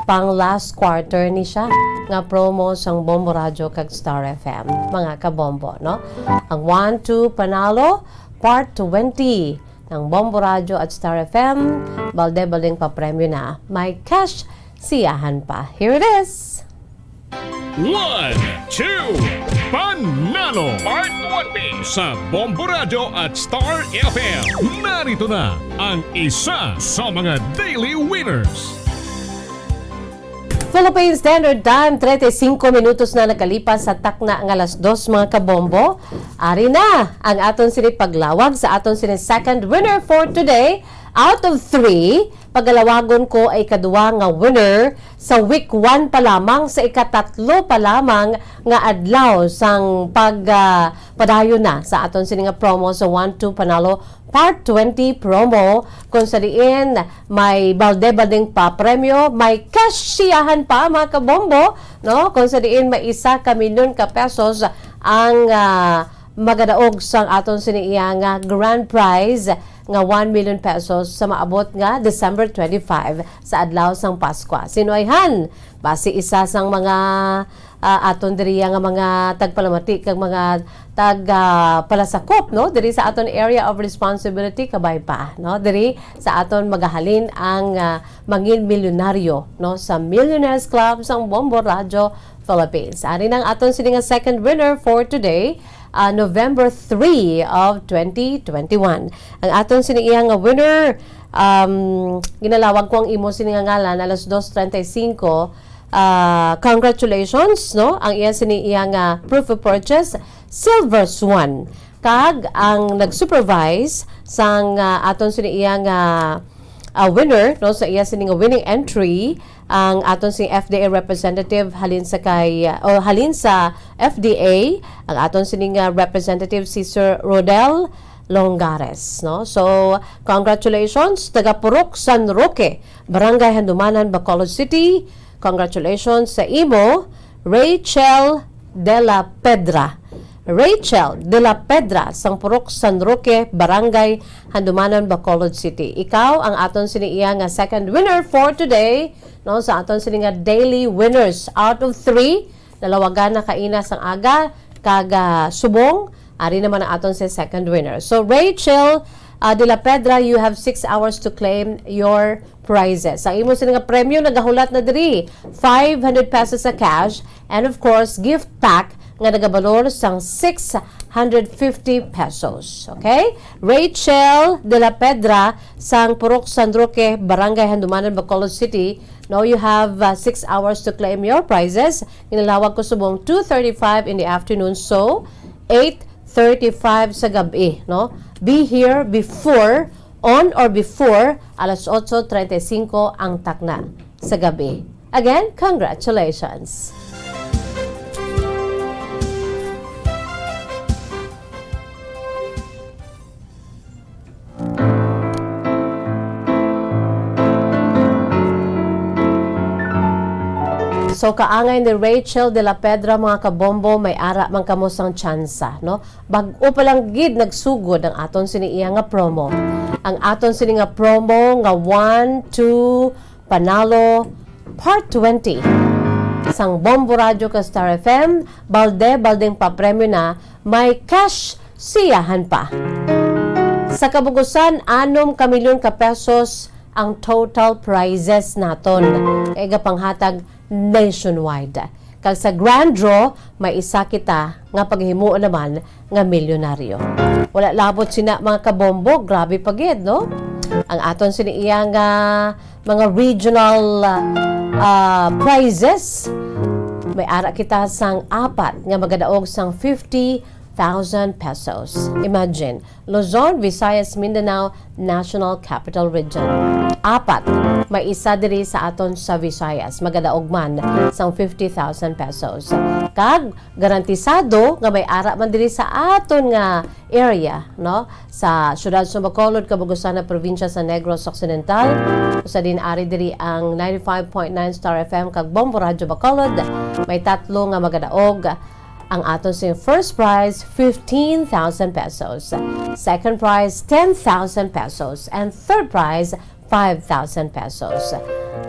pang last quarter ni siya nga promo sang Bombo Radyo kag Star F M, mga kabombo, no? Ang One Two Panalo Part twenty ng Bombo Radyo at Star F M, balde-balding papremyo na. May cash siyahan pa. Here it is! One, two, Panalo! Part twenty sa Bombo Radyo at Star F M. Narito na ang isa sa mga daily winners. Philippine Standard Time, treinta y cinco minutos na nakalipas sa takna nga alas dos, mga kabombo. Ari na ang aton sini paglawag sa aton sini second winner for today. Out of three, pagalawagon ko ay kadua nga winner sa week one pa lamang, sa ikatatlo pa lamang nga adlaw sang pag, ah, padayon na sa aton sini nga promo sa One Two Panalo Part twenty promo, kung sa diin may balde-balding pa premyo, may cash siyahan pa, mga kabombo, no? Kung sa diin may isa ka milyon ka pesos ang, ah, magadaog sang aton sini iya nga grand prize nga one million pesos sa maabot nga December twenty-five sa adlaw sang Paskwa. Sino ayhan? Basi isa sang mga, ah, aton diriya nga mga tagpalamati kag mga tag, ah, palasakop, no? Diri sa aton area of responsibility, kabay pa, no? Diri sa aton magahalin ang, ah, mangin milyonaryo, no? Sa Millionaires Club sang Bombo Radyo Philippines. Ari na ang aton sini nga second winner for today, ah, November three of twenty twenty-one. Ang aton sini iya nga winner, um, ginalawag ko ang imo sini nga ngalan, alas dos treinta y cinco. Ah, congratulations, no? Ang iya sini iya nga proof of purchase, Silver Swan. Kag ang nag-supervise sang, ah, aton sini iya nga, ah, winner, no, sa iya sini nga winning entry, ang aton sini F D A representative halin sa kay, ah, o halin sa F D A, ang aton sini nga representative si Sir Rodel Longares, no? So, congratulations, taga Purok San Roque, Barangay Handumanan, Bacolod City. Congratulations sa imo, Rachel de la Pedra. Rachel de la Pedra, sang Purok San Roque, Barangay Handumanan, Bacolod City. Ikaw ang aton sini iya nga second winner for today, no, sa aton sini nga daily winners. Out of three, nalawagan na kaina sang aga, kag, ah, subong, ari naman ang aton si second winner. So, Rachel Ah, De La Pedra, you have six hours to claim your prizes. Ang imo sini nga premyo nagahulat na diri, five hundred pesos sa cash, and of course, gift pack nga nagabalor sang six hundred fifty pesos. Okay? Rachel De La Pedra sang Purok San Roque, Barangay Handumanan, Bacolod City. Now you have, uh, six hours to claim your prizes. Ginalawag ko subong two thirty-five in the afternoon, so eight thirty-five sa gabi, no? Be here before, on or before alas otso treinta y cinco ang takna sa gabi. Again, congratulations! So, kaangay ni Rachel De La Pedra, mga kabombo, may ara man kamo sang tsansa, no? Bag-o pa lang gid nagsugod ang aton sini iya nga promo. Ang aton sini nga promo nga one, two, Panalo, Part twenty. Sang Bombo Radyo kag Star F M, balde-baldeng papremyo na, may cash siyahan pa. Sa kabugusan, anom ka milyon ka pesos ang total prizes naton nga igapanghatag nationwide. Kag sa grand draw, may isa kita nga paghimuon naman nga milyonaryo. Wala labot sina, mga kabombo, grabe pa gid, no? Ang aton sini iya nga mga regional, ah, prizes, may ara kita sang apat nga magadaog sang fifty thousand pesos. Imagine, Luzon, Visayas, Mindanao, National Capital Region. Apat, may isa diri sa aton sa Visayas, magadaog man sang fifty thousand pesos. Kag garantisado nga may ara man diri sa aton nga area, no? Sa siyudad sa Bacolod, kabugusan na probinsya sa Negros Occidental. Usa din ari diri ang ninety-five point nine Star F M kag Bombo Radyo Bacolod. May tatlo nga magadaog. Ang aton sing first prize, fifteen thousand pesos. Second prize, ten thousand pesos. And third prize, five thousand pesos.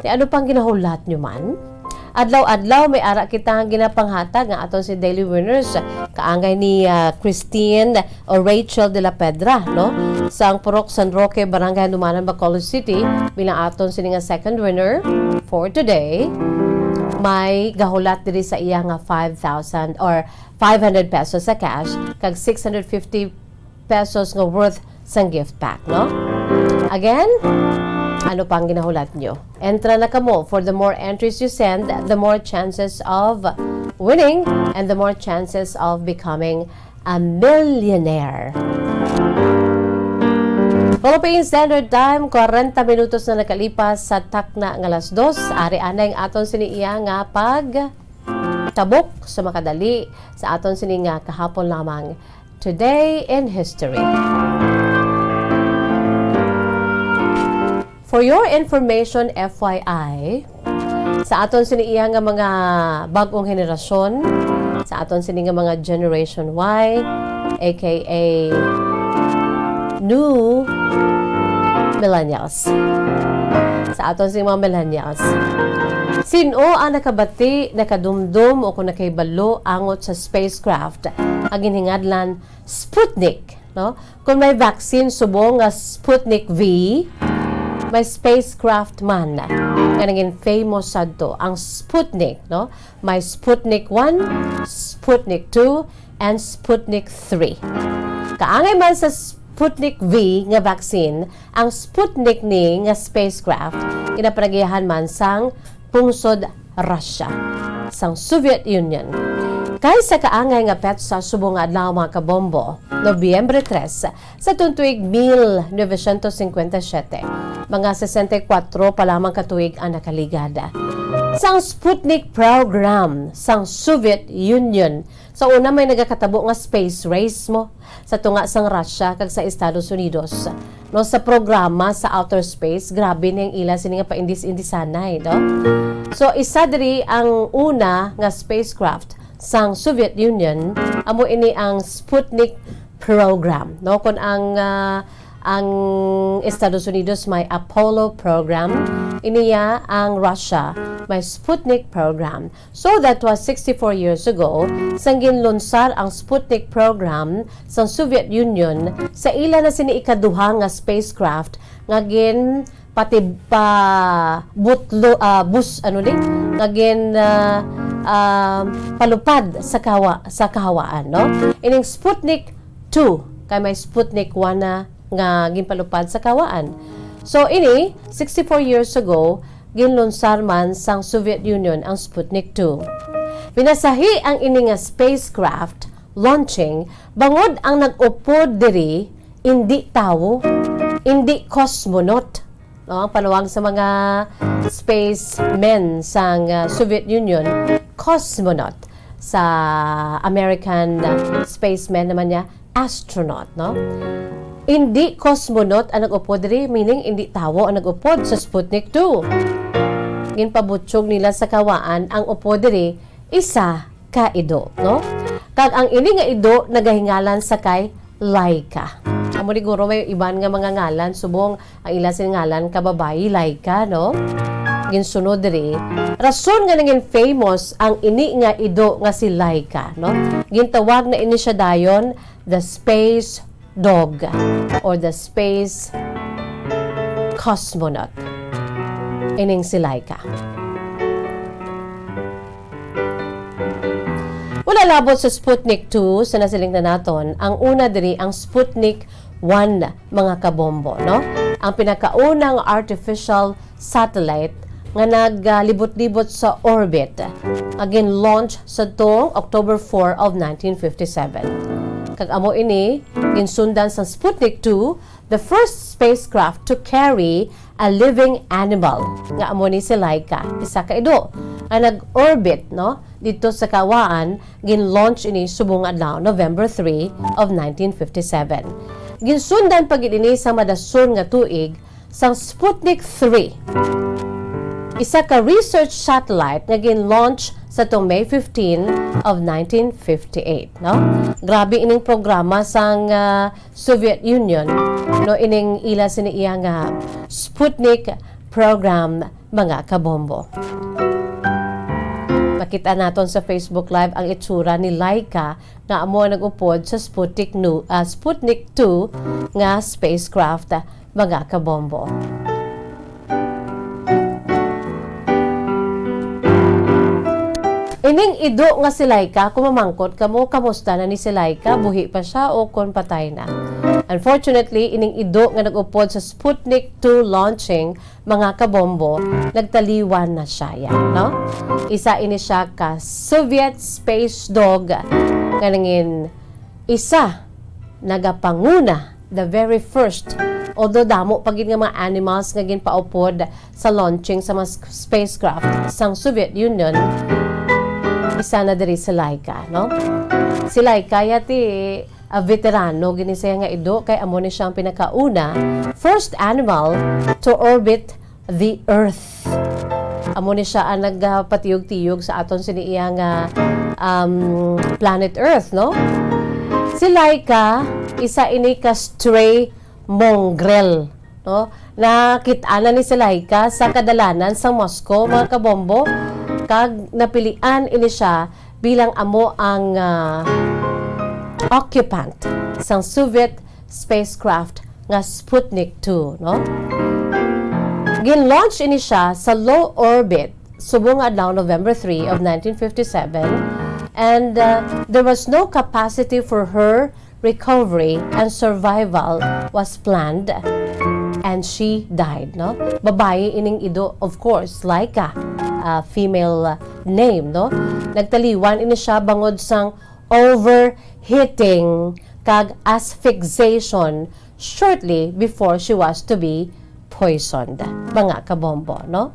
Ti ano pang ginahulat nyo man? Adlaw-adlaw may ara kita nga ginapanghatag nga aton si daily winners. Kaangay ni, ah, Christine o Rachel de la Pedra, no? Sang Purok San Roque, Barangay Handumanan, Bacolod City, bilang aton sini nga second winner for today. May gahulat diri sa iya nga five thousand or five hundred pesos sa cash kag six hundred fifty pesos nga worth sang gift pack, no? Again, ano pa ang ginahulat nyo? Entra na kamo. For the more entries you send, the more chances of winning and the more chances of becoming a millionaire. Philippine Standard Time, kwarenta minutos na nakalipas sa takna nga alas dos. Ari anay ang aton sini iya nga pagtabok sa makadali sa aton sini nga kahapon lamang. Today in History. For your information, F Y I, sa aton sini iya nga mga bag-ong henerasyon, sa aton sini nga mga Generation Y, A K A New Millennials. Sa aton sini mga Millennials. Sin-o ang nakabati, nakadumdom, o kung nakahibalo angot sa spacecraft nga ginhingadlan Sputnik, no? Kung may vaccine subong nga Sputnik V, may spacecraft man nga naging famous sadto, ang Sputnik, no? May Sputnik one, Sputnik two, and Sputnik three. Kaangay man sa Sputnik V nga vaccine, ang Sputnik ni nga spacecraft ginapanagihan man sang pungsod Russia, sang Soviet Union. Kay sa kaangay nga petsa subong nga adlaw, mga kabombo, Nobyembre tres, sa tuong tuig mil novecientos cincuenta y siete, mga sesenta y kuwatro pa lamang ka tuig ang nakaligad. Sang Sputnik program sang Soviet Union, sa una may nagakatabo nga space race mo sa tunga sang Russia kag sa Estados Unidos. No, sa programa sa outer space, grabe ning ila sini nga paindis-indisanay, no? So, isa diri ang una nga spacecraft sang Soviet Union, amo ini ang Sputnik program, no? Kung ang, ah, ang Estados Unidos may Apollo program, iniya ang Russia may Sputnik program. So that was sixty-four years ago, sang ginlunsar ang Sputnik program sa Soviet Union sa ila na sini ikaduha nga spacecraft nga gin pati pa butlo, ah, bus, ano ni? Nga gin, ah, ah, palupad sa kawa-, sa kahawaan, no? Ining Sputnik two, kay may Sputnik one na nga ginpalupad sa kahawaan. So, ini, sixty-four years ago, ginlunsar man sang Soviet Union ang Sputnik two. Pinasahi ang ini nga spacecraft launching bangod ang nag-upod diri indi tawo, indi cosmonaut. No, ang panuwag sa mga spacemen sang, ah, Soviet Union, cosmonaut. Sa American, ah, spacemen naman niya, astronaut, no? Indi cosmonaut ang nag-upod diri, meaning indi tawo ang nag-upod sa Sputnik two. Ginpabutyog nila sa kahawaan ang upod diri, isa ka ido, no? Kag ang ini nga ido nagahingalan sa kay Laika. Amo ni guro may iban nga mga ngalan, subong ang ila sing ngalan ka babayi, Laika, no? Ginsunod diri, rason nga nangin famous ang ini nga ido nga si Laika, no? Gintawag na ini siya dayon the space dog or the space cosmonaut. Ining si Laika. Wala labot sa Sputnik two sa nasiling na naton, ang una diri ang Sputnik one, mga kabombo, no? Ang pinakaunang artificial satellite nga naglibot-libot sa orbit, nga gin-launch sa tong October four of nineteen fifty-seven. Kag amo ini, ginsundan sa Sputnik two, the first spacecraft to carry a living animal, nga amo ni si Laika, isa ka ido, nga nag-orbit, no, dito sa kahawaan. Gin-launch ini subong adlaw, November three of nineteen fifty-seven. Ginsundan pa gid ini sa madason nga tuig sang Sputnik three, isa ka research satellite nga gin-launch sa tong May fifteen of nineteen fifty-eight, no? Grabe ining programa sang, ah, Soviet Union, no, ining ila sini iya nga Sputnik program, mga kabombo. Makita naton sa Facebook Live ang itsura ni Laika nga amo ang nag-upod sa Sputnik nu-, ah, Sputnik two nga spacecraft, mga kabombo. Ining ido nga si Laika, kung mamangkot kamo, kamusta na ni si Laika? Buhi pa siya o kon patay na? Unfortunately, ining ido nga nag-upod sa Sputnik two launching, mga kabombo, nagtaliwan na siya, ya, no? Isa ini siya ka Soviet space dog nga nangin isa nagapanguna, the very first. Although damo pa gid nga mga animals nga ginpaupod sa launching sa mga s-, spacecraft sang Soviet Union, isa na diri si Laika, no? Si Laika, ya, ti, ah, veterano gini siya nga ido, kay amo ni siya ang pinakauna, first animal to orbit the Earth. Amo ni siya ang nagapatiyog-tiyog sa aton sini iya nga, um, planet Earth, no? Si Laika, isa ini ka stray mongrel, no? Nakit-an na ni si Laika sa kadalanan sa Moscow, mga kabombo, kag napilian ini siya bilang amo ang, ah, occupant sang Soviet spacecraft nga Sputnik two, no? Gin-launch ini siya sa low orbit subong nga adlaw, November three of nineteen fifty-seven, and, uh, there was no capacity for her recovery and survival was planned, and she died, no? Babayi ining ido, of course, Laika, uh, female, uh, name, no? Nagtaliwan ini siya bangod sang overheating kag asphyxiation shortly before she was to be poisoned, mga kabombo, no?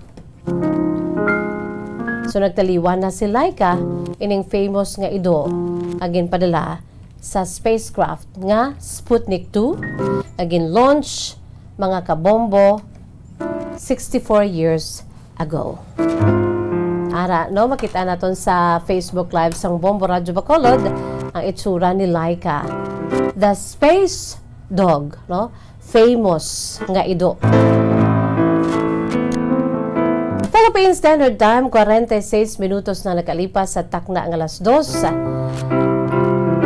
So, nagtaliwan na si Laika, ining famous nga ido, nga ginpadala sa spacecraft nga Sputnik two, nga gin-launch, mga kabombo, sixty-four years ago. Ara, no, makita naton sa Facebook Live sang Bombo Radyo Bacolod ang itsura ni Laika, the space dog, no? Famous nga ido. Follow In Standard Time, kwarenta y seis minutos na nakalipas sa takna nga alas dos.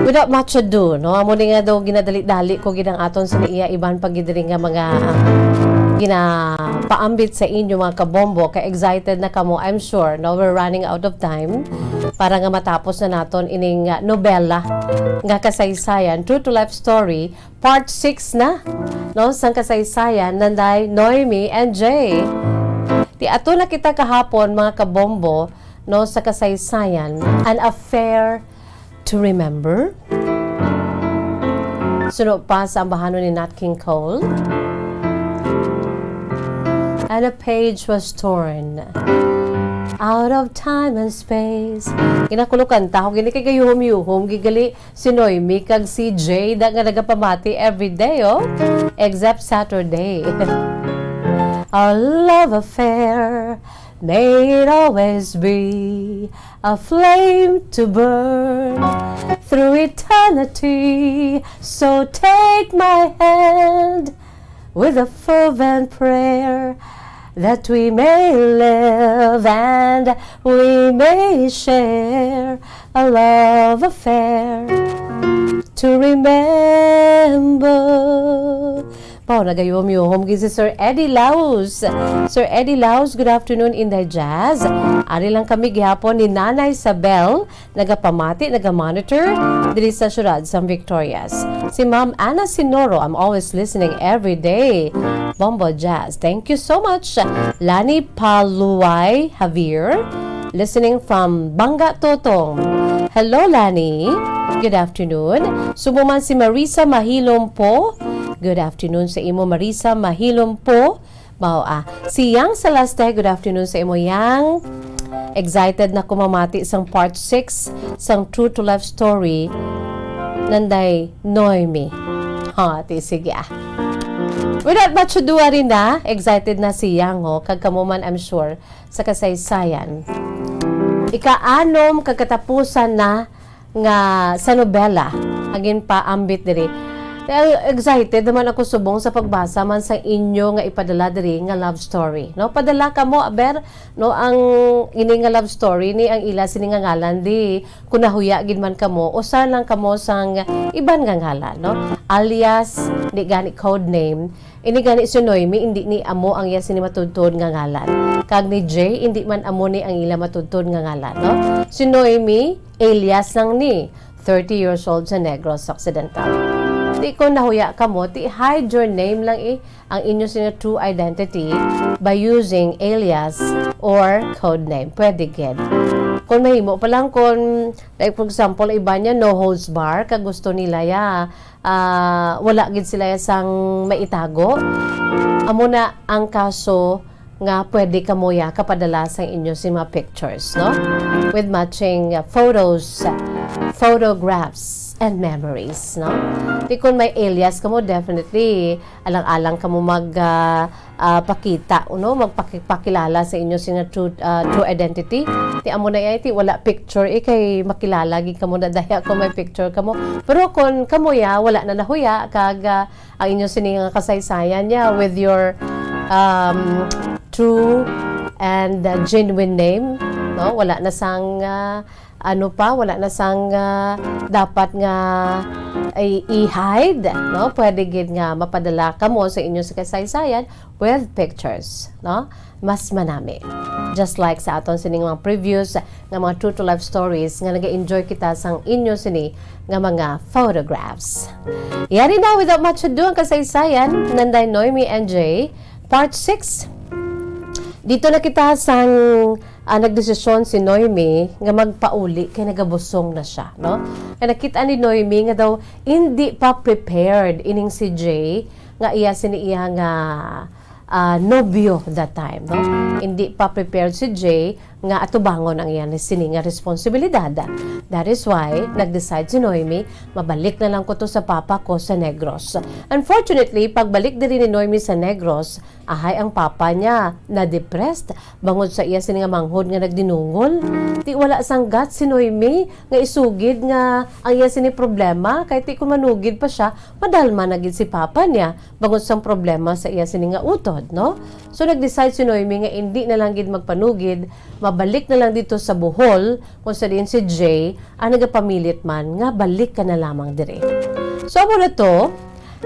Without much ado, no? Amo ni nga daw ginadali-dali ko gid ang aton sa iya iban pa gid diri nga mga, ah, ginapaambit sa inyo, mga kabombo. Ka-excited na kamo, I'm sure, no? We're running out of time para nga matapos na naton ining, ah, nobela nga kasaysayan, true to life story, part six na, no, sang kasaysayan nanday Noemi and Jay. Ti ato na kita kahapon, mga kabombo, no, sa kasaysayan, An Affair to Remember. Suno pa sa ambahanon ni Nat King Cole. And a page was torn out of time and space. Ginakulo kanta ko gini kay gayuhom-yuhom gigali si Noemi kag si Jay da nga nagapamati every day, oh. Except Saturday. Our love affair may it always be a flame to burn through eternity. So take my hand with a fervent prayer that we may live and we may share a love affair to remember. Wow, nagayuhom-yuhom gid si Sir Eddie Laus. Sir Eddie Laus, good afternoon, Inday Jazz. Ari lang kami gihapon ni Nanay Isabel, nagapamati, nagamonitor diri sa siyudad sang Victorias. Si Ma'am Ana Sinoro, I'm always listening every day. Bombo Jazz, thank you so much. Lani Paluway Javier, listening from Banga Totong. Hello, Lani. Good afternoon. Subo man si Marisa Mahilom po. Good afternoon sa imo, Marisa Mahilom po. Mao, ah. Si Yang Celeste, good afternoon sa imo, Yang. Excited na ko mamati sang part six sang True to Life story nanday Noemi. Ha, ti sige, ah. Without much ado, ari na, excited na si Yang, ho, kag kamo man, I'm sure, sa kasaysayan. Ika-anom kag katapusan na nga sa nobela ang ginpaambit diri. Kaya excited naman ako subong sa pagbasa man sa inyo nga ipadala diri nga love story, no? Padala kamo, aber, no, ang ini nga love story ni ang ila sini nga ngalan di kung nahuya gid man kamo, usa lang kamo sang iban nga ngalan, no? Alias, di gani code name. Ini gani si Noemi, indi ni amo ang iya sini matuod-tuod nga ngalan. Kag ni Jay, indi man amo ni ang ila matuod-tuod nga ngalan, no? Si Noemi, alias lang ni, thirty years old sa Negros Occidental. Ti kon nahuya kamo, ti hide your name lang, eh, ang inyo sini true identity by using alias or code name. Pwede gid. Kung mahimo pa lang, kung, like, for example, iba niya, no holds bar, kag gusto nila ya, ah, wala gid sila sang maitago. Amo na ang kaso nga pwede kamo ya kapadala sang inyo sini mga pictures, no? With matching, uh, photos, uh, photographs, and memories, no? Ti kon may alias kamo, definitely, alang-alang kamo mag, ah, ah, pakita, no? Magpakipakilala sa inyo sini nga true, ah, true identity. Ti amo na iya, ti wala picture, eh, kay makilala gid kamo na daya kung may picture kamo. Pero kung kamo ya, wala na nahuya, kag, ah, ang inyo sini nga kasaysayan niya with your, um, true and, uh, genuine name, no? Wala na sang, uh, ano pa, wala na sang, uh, dapat nga i-, i-hide, no? Pwede gid nga mapadala kamo sa inyo sa kasaysayan with pictures, no? Mas manami. Just like sa aton sining mga previous nga mga true to life stories nga naga-enjoy kita sang inyo sini nga mga photographs. Yari na, without much ado, ang kasaysayan nanday Noemi and Jay, part six. Dito na kita sang, ah, nagdesisyon si Noemi nga magpauli kay nagabusong na siya, no? Kay nakita ni Noemi nga daw hindi pa prepared ining si Jay nga iya sini iya nga ah, nobyo that time, no? Hindi pa prepared si Jay nga atubangon ang iya sini nga responsibilidad. That is why nag-decide si Noemi, "Mabalik na lang ko to sa papa ko sa Negros." Unfortunately, pagbalik diri ni Noemi sa Negros, ahay ang papa niya na-depressed bangod sa iya sini nga manghod nga nagdinungol. Ti wala sang guts si Noemi nga isugid nga ang iya sini problema, kay ti kung manugid pa siya, madalma na gid si papa niya bangod sang problema sa iya sini nga utod, no? So, nag-decide si Noemi nga indi na lang gid magpanugid, mabalik na lang dito sa Bohol, kung sa diin si Jay ang nagapamilit man nga balik ka na lamang diri. So, amo na to,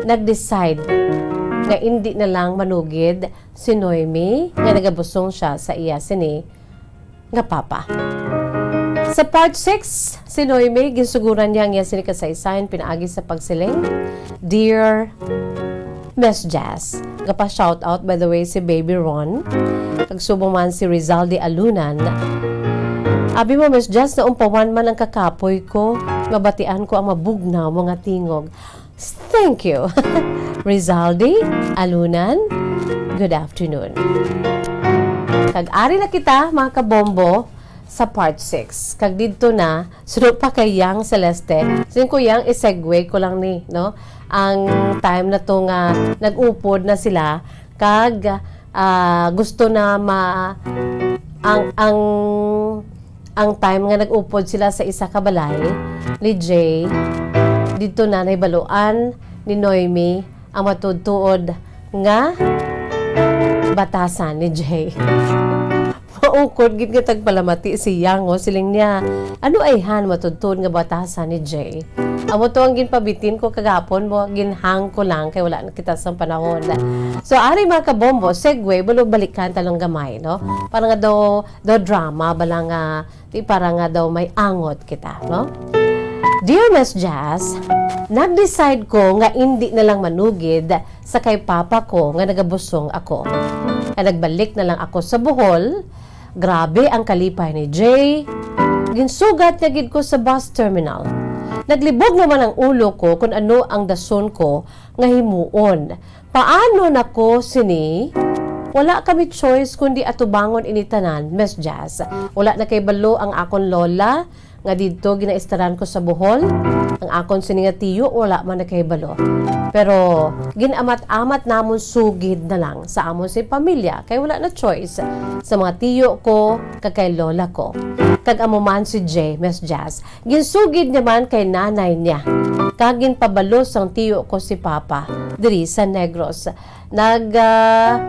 nag-decide nga indi na lang manugid si Noemi nga nagabusong siya sa iya sini nga papa. Sa part six, si Noemi, ginsuguran niya ang iya sini kasaysayan pinaagi sa pagsiling, "Dear Miss Jazz." Gapa-shout out, by the way, si Baby Ron. Kag subong man si Rizaldi Alunan. "Abi mo, Miss Jazz, naumpawan man ang kakapoy ko. Mabatian ko ang mabugnaw mo nga tingog." Thank you. Rizaldi Alunan, good afternoon. Kag ari na kita, mga kabombo, sa part six. Kag didto na, suno pa kay Yang Celeste, sin ko Yang, i-segue ko lang ni, no? Ang time na to nga nag-upod na sila, kag, ah, gusto na ma-, ang, ang, ang time nga nag-upod sila sa isa ka balay ni Jay, didto na nahibaluan ni Noemi ang matuod-tuod nga batasan ni Jay. Maukod gid nga tagpalamati si Yang, oh, siling niya, "Ano ayhan matuod-tuod nga batasan ni Jay?" Amo to ang ginpabitin ko kagapon mo, ginhang ko lang kay wala na kita sang panahon. So, ari, mga kabombo, segue, bulo balikan talong gamay, no? Para nga daw, daw drama, bala nga, di para nga daw may angot kita, no? Dear Miss Jazz, nag-decide ko nga indi na lang manugid sa kay papa ko nga nagabusong ako. Kay nagbalik na lang ako sa Bohol. Grabe ang kalipay ni Jay. Ginsugat niya gid ko sa bus terminal. Naglibog naman ang ulo ko kung ano ang dason ko nga himuon. Paano na ko sini? Wala kami choice kundi atubangon ini tanan, Miss Jazz. Wala na kay balo ang akon lola nga didto ginaistaran ko sa Bohol. Ang akon sini nga tiyo wala man nakahibalo. Pero gin-amat-amat namon sugid na lang sa amon si pamilya kay wala na choice sa mga tiyo ko kag kay lola ko. Kag amo man si Jay, Miss Jazz, ginsugid niya man kay nanay niya. Kag ginpabalo sang tiyo ko si Papa diri sa Negros. Nag, ah,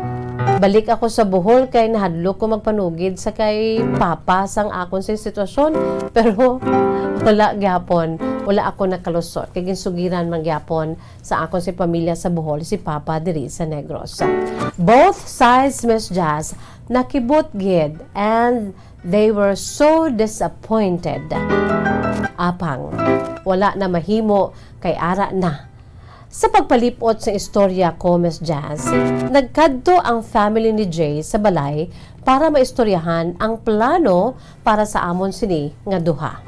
balik ako sa Bohol kay nahadlok ko magpanugid sa kay Papa sang akon sing sitwasyon, pero wala gyapon, wala ako nakalusot kay ginsugiran man gyapon sa akon sing pamilya sa Bohol si Papa diri sa Negros. Both sides, Miss Jazz, nakibot gid and they were so disappointed. Apang wala na mahimo kay ara na. Sa pagpalipot sa istorya ko, Miss Jazz, nagkadto ang family ni Jay sa balay para maistoryahan ang plano para sa amon sini nga duha.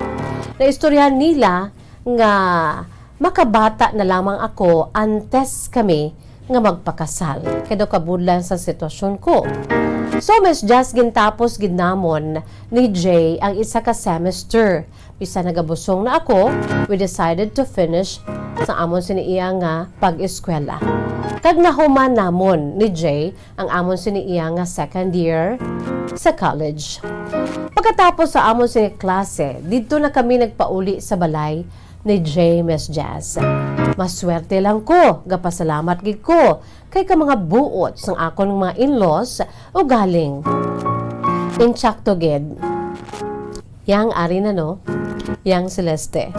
Naistoryahan nila nga makabata na lamang ako antes kami nga magpakasal, kay daw kabudlan sa sitwasyon ko. So, Miss Jazz, gintapos gid namon ni Jay ang isa ka semester. Bisan nagabusong na ako, we decided to finish sa amon sini iya nga pag-eskwela. Kag nahuman namon ni Jay ang amon sini iya nga second year sa college. Pagkatapos sa amon sini klase, didto na kami nagpauli sa balay ni Jay, Miss Jazz. Maswerte lang ko, gapasalamat gid ko kay ka mga buot sang akon mga in-laws ugaling intsakto gid. Yang ari na, no? Yang Celeste.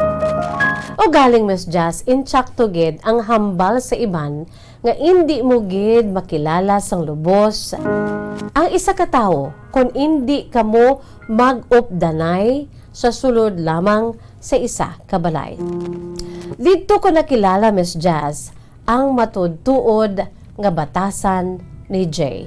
Ugaling, Miss Jazz, intsakto gid ang hambal sa iban nga indi mo gid makilala sang lubos ang isa ka tawo kon indi kamo mag-updanay sa sulod lamang sa isa ka balay. Didto ko nakilala, Miss Jazz, ang matuod-tuod nga batasan ni Jay.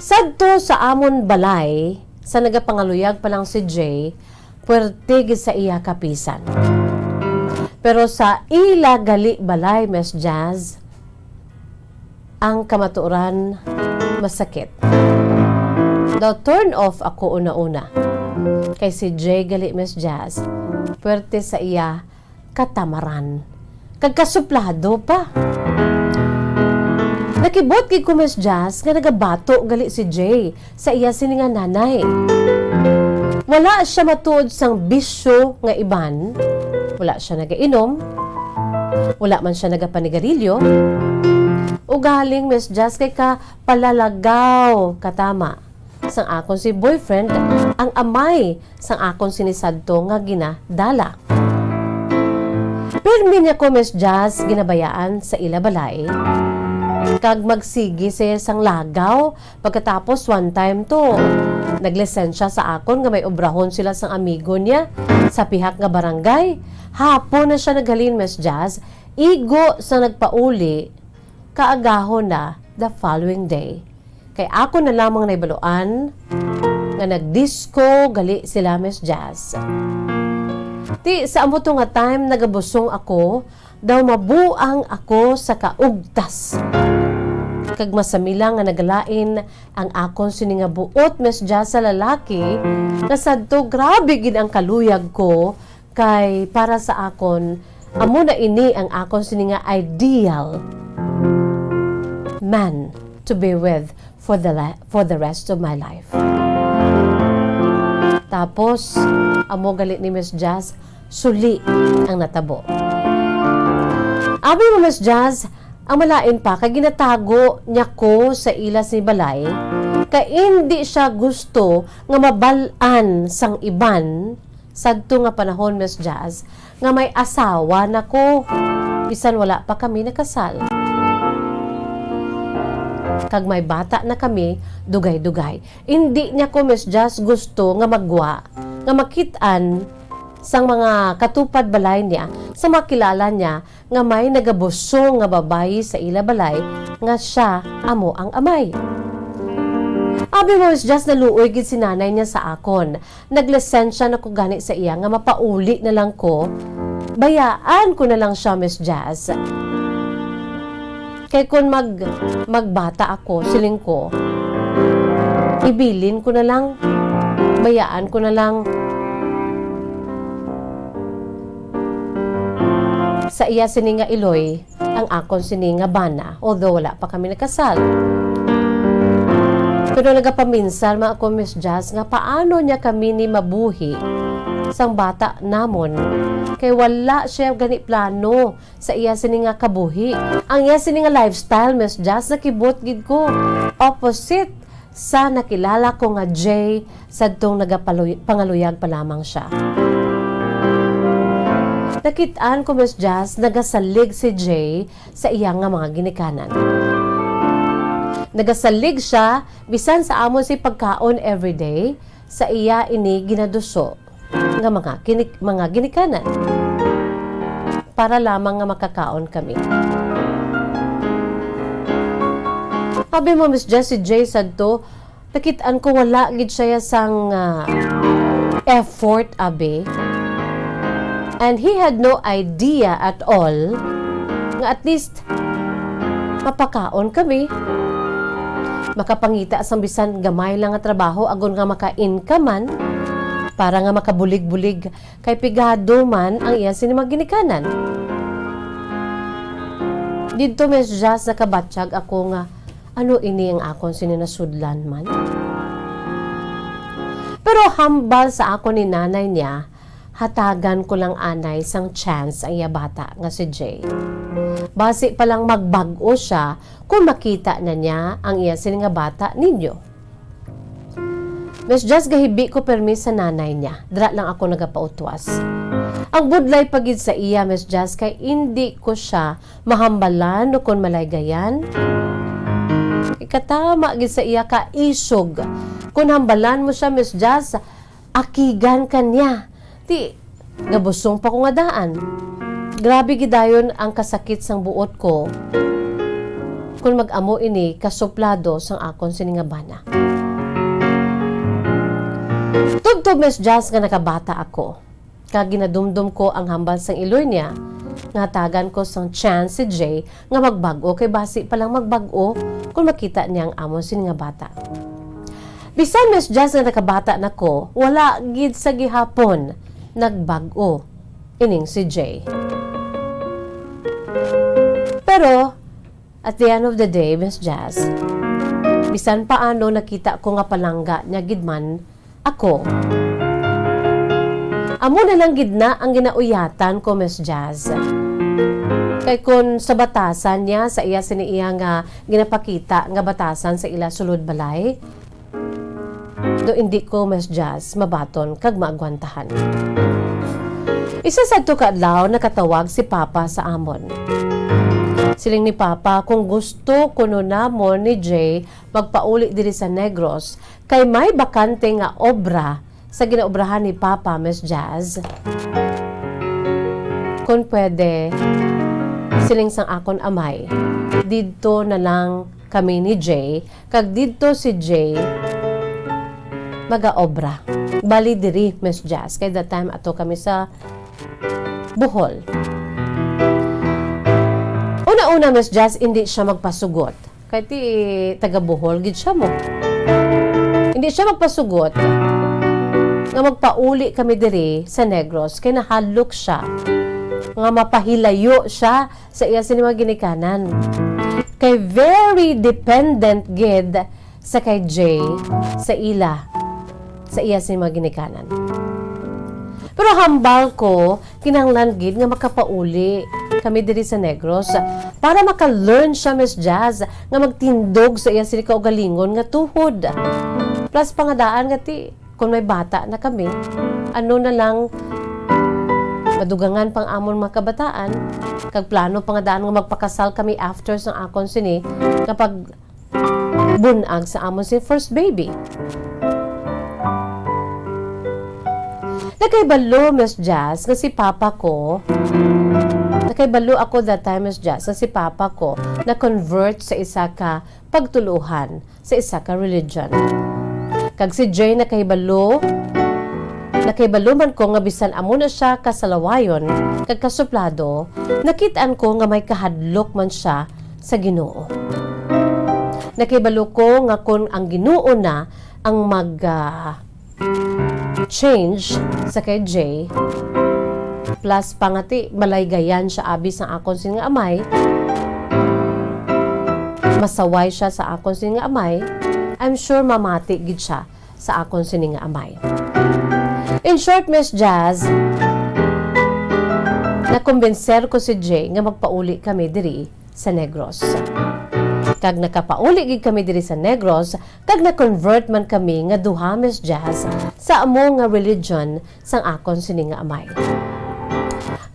Sadto sa amon balay, sa nagapangaluyag pa lang si Jay, puwerte gid sa iya kapisan. Pero sa ila gali balay, Miss Jazz, ang kamatuoran masakit. Daw turn off ako una-una. Kay si Jay gali, Miss Jazz, puwerte sa iya katamaran. Kag kasuplado pa. Nakibot gid ko, Miss Jazz, nga nagabato gali si Jay sa iya sini nga nanay. Wala siya matuod sang bisyo nga iban. Wala siya nagainom. Wala man siya nagapanigarilyo. Ugaling, Miss Jazz, kay ka palalagaw katama sang akon si boyfriend, ang amay sang akon sini sadto nga ginadala. Pirmi niya ko, Miss Jazz, ginabayaan sa ila balay. Kag magsigi siya sang lagaw. Pagkatapos, one time to, naglisensya sa akon nga may obrahon sila sang amigo niya sa pihak nga barangay. Hapon na siya naghalin, Miss Jazz, igo sa nagpauli, kaagahon na the following day. Kay ako na lamang naibaluan nga nagdisco gali sila, Miss Jazz. Ti, sa amo to nga time, nagabusong ako, daw mabuang ako sa kaugtas. Kag masami lang nga nagalain ang akon sini nga buot, Miss Jazz, sa lalaki, nga sadto grabe gid ang kaluyag ko, kay para sa akon, amo na ini ang akon sini nga ideal man to be with for the la-, for the rest of my life. Tapos, amo gali ni Miss Jazz, suli ang natabo. Abi mo, Miss Jazz, ang malain pa, kay ginatago niya ko sa ila sini balay, kay indi siya gusto nga mabal-an sang iban. Sadto nga panahon, Miss Jazz, nga may asawa na ko, bisan wala pa kami nakasal. Kag may bata na kami, dugay-dugay. Indi niya ko, Miss Jazz, gusto nga magwa, nga makit-an sang mga katupad balay niya, sa makilala niya, nga may nagabusong nga babayi sa ila balay nga sia amo ang amay. Abi mo, Miss Jazz, naluoy gid si nanay niya sa akon. Naglisensya na ko gani sa iya nga mapauli na lang ko. Bayaan ko na lang sia, Miss Jazz. Kay kun mag-, magbata ako, siling ko, ibilin ko na lang, bayaan ko na lang. Sa iya sini nga iloy, ang akon sini nga bana, although wala pa kami nakasal. Pero nagapaminsan man ako, Miss Jazz, nga paano niya kami ni mabuhi sang bata namon, kay wala siya gani plano sa iya sini nga kabuhi. Ang iya sini nga lifestyle, Miss Jazz, nakibot gid ko, opposite sa nakilala ko nga Jay sadtong nagapaluy-, pangaluyag pa lamang siya. Nakit-an ko, Miss Jazz, nagasalig si Jay sa iya nga mga ginikanan. Nagasalig siya bisan sa amon si pagkaon everyday, sa iya ini ginaduso nga mga kinik-, mga ginikanan para lamang nga makakaon kami. Abi mo, Miss Jazz, si Jay sadto, nakit-an ko wala gid siya sang, ah, effort, abi. And he had no idea at all nga at least mapakaon kami, makapangita sang bisan gamay lang nga trabaho agod nga maka-income man, para nga makabulig-bulig, kay pigado man ang iya sini mga ginikanan. Didto, Miss Jazz, nakabatyag ako nga, ano ini ang akon sini nasudlan man? Pero hambal sa akon ni nanay niya, hatagan ko lang anay sang chance ang iya bata nga si Jay. Basi pa lang magbag-o siya kung makita na niya ang iya sini nga bata ninyo. Miss Jazz, gahibi ko permi sa nanay niya. Dira lang ako nagapautwas. Ang budlay pa gid sa iya, Miss Jazz, kay indi ko siya mahambalan o kon malaygayan. Ikatama gid sa iya ka isog. Kon hambalan mo siya, Miss Jazz, akigan ka niya. Ti, gabusong pa ko nga daan. Grabe gid dayon ang kasakit sang buot ko kon mag-amo ini kasuplado sang akon sini nga bana. Tubtob, Miss Jazz, nga nakabata ako, kag ginadumdom ko ang hambal sang iloy niya, nga hatagan ko sang chance si Jay nga magbag-o, kay basi pa lang magbag-o kon makita niya ang amon sini nga bata. Bisan, Miss Jazz, nga nakabata na ko, wala gid sa gihapon nagbag-o ining si Jay. Pero, at the end of the day, Miss Jazz, bisan paano nakita ko nga palangga niya gid man ako. Amo na lang gid na ang ginauyatan ko, Miss Jazz. Kay kun sa batasan niya, sa iya sini iya nga ginapakita nga batasan sa ila sulod balay, do indi ko, Miss Jazz, mabaton kag maagwantahan. Isa sadto ka adlaw, nakatawag si Papa sa amon. Siling ni Papa, kung gusto kuno namon ni Jay magpauli diri sa Negros, kay may bakante nga obra sa ginaobrahan ni Papa, Miss Jazz. Kung pwede, siling sang akon amay, didto na lang kami ni Jay, kag didto si Jay magaobra. Bali diri, Miss Jazz, kay that time ato kami sa Bohol. Una-una, Miss Jazz, hindi siya magpasugot. Kay ti taga Bohol gid siya mo. Hindi siya magpasugot nga magpauli kami diri sa Negros, kay nahadlok siya nga mapahilayo siya sa iya sini mga ginikanan. Kay very dependent gid sa kay Jay, sa ila, sa iya sini mga ginikanan. Pero hambal ko, kinahanglan gid nga makapauli kami diri sa Negros para maka-learn siya, Miss Jazz, nga magtindog sa iya sini kaugalingon nga tuhod. Plus pa nga daan nga ti, kung may bata na kami, ano na lang, madugangan pang amon mga kabataan, kag plano pa nga daan nga magpakasal kami after sang akon sini nga pag bunag sa amon si first baby. Nakahibalo, Miss Jazz, nga si papa ko, nakahibalo ako that time, Miss Jazz, nga si papa ko na-convert sa isa ka pagtuluhan, sa isa ka religion. Kag si Jay nakahibalo, nakahibalo man ko nga bisan amo na siya kasalawayon kag kasuplado, nakit-an ko nga may kahadlok man siya sa Ginoo. Nakahibalo ko nga kon ang Ginoo na ang mag, ah, change sa kay Jay, plus pa nga ti malaygayan siya abi sang akon sini nga amay, masaway siya sa akon sini nga amay, I'm sure mamati gid siya sa akon sini nga amay. In short, Miss Jazz, nakumbinser ko si Jay nga magpauli kami diri sa Negros. Kag nakapauli gid kami diri sa Negros, kag na-convert man kami nga duha, Miss Jazz, sa amo nga religion sang akon sini nga amay.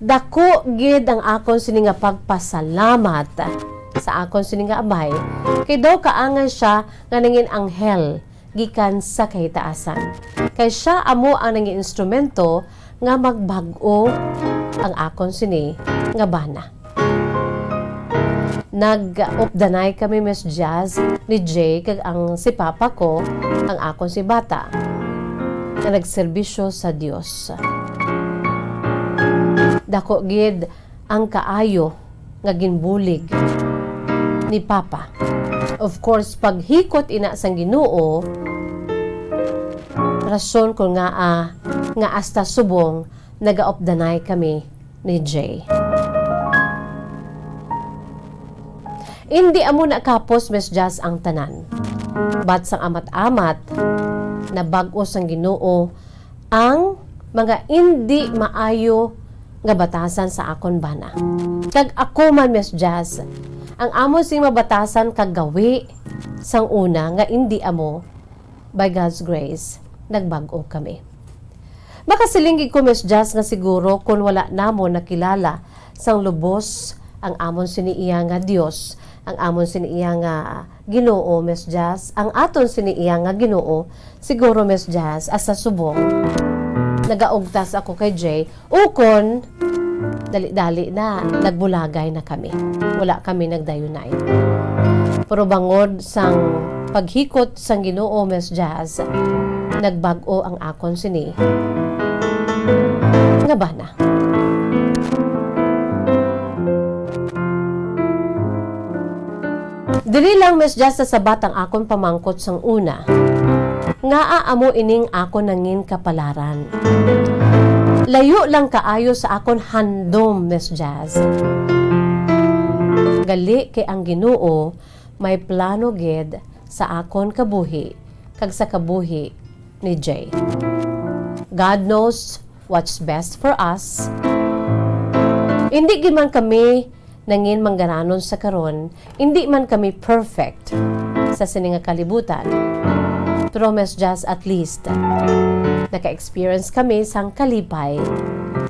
Dako gid ang akon sini nga pagpasalamat sa akon sini nga amay, kay daw kaangay siya nga nangin anghel gikan sa kahitaasan. Kay siya amo ang nangin instrumento nga magbag-o ang akon sini nga bana. Nag-updanay kami, Miss Jazz, ni Jay kag ang si Papa ko, ang akon si bata, nga nagserbisyo sa Dios. Dako gid ang kaayo nga ginbulig ni Papa. Of course, paghikot ina sang Ginoo, rason kon ngaa nga hasta subong nagaupdanay kami ni Jay. Indi amo na kapos, Miss Jazz, ang tanan. But sang amat-amat, nabag-o sang Ginoo ang mga indi maayo nga batasan sa akon bana. Kag ako man, Miss Jazz, ang amon sing mabatasan kag gawi sang una nga indi amo, by God's grace, nagbag-o kami. Makasiling gid ko, Miss Jazz, nga siguro kon wala namon nakilala sang lubos ang amon sini iya nga Dios, ang amon sini iya nga Ginoo, Miss Jazz, ang aton sini iya nga Ginoo, siguro, Miss Jazz, asa subong nagaugtas ako kay Jay, ukon dali-dali na nagbulagay na kami. Wala kami nagdayunay. Pero bangod sang paghikot sang Ginoo, Miss Jazz, nagbag-o ang akon sini nga bana. Diri lang, Miss Jazz, sa sabat ang akon pamangkot sang una. Ngaa amo ining akon nangin kapalaran? Layo lang kaayo sa akon handom, Miss Jazz. Gali kay ang Ginoo may plano gid sa akon kabuhi kag sa kabuhi ni Jay. God knows what's best for us. Hindi gid man kami nangin manggaranon sa karon, hindi man kami perfect sa sini nga kalibutan. Pero Miss Jazz, at least, naka-experience kami sang kalipay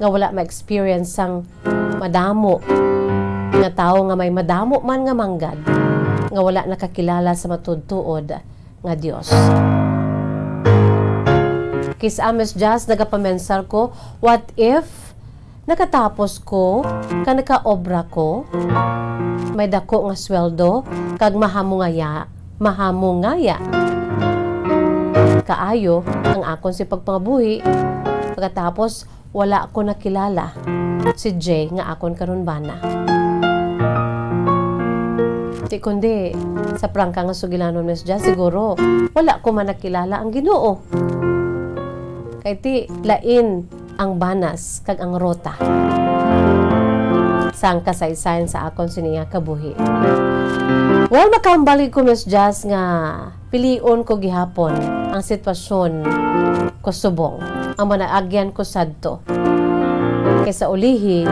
nga wala ma-experience sang madamo nga tawo nga may madamo man nga manggad nga wala nakakilala sa matuod-tuod nga Dios. Kis-a, Miss Jazz, nagapamensar ko, what if nakatapos ko, ka nakaobra ko, may dako nga sweldo, kag mahamungaya, mahamungaya kaayo ang akon si pagpangabuhi, pagkatapos wala ko nakilala si Jay nga akon karon bana. Ti kundi, sa prangka nga sugilanon, Miss Jazz, siguro wala ko man nakilala ang Ginoo. Kay ti lain ang banas kag ang rota sang kasaysayan sa akon sini nga kabuhi. Well, makahambal gid ko, Miss Jazz, nga pilion ko gihapon ang sitwasyon ko subong ang manaagyan ko sadto. Kay sa ulihi,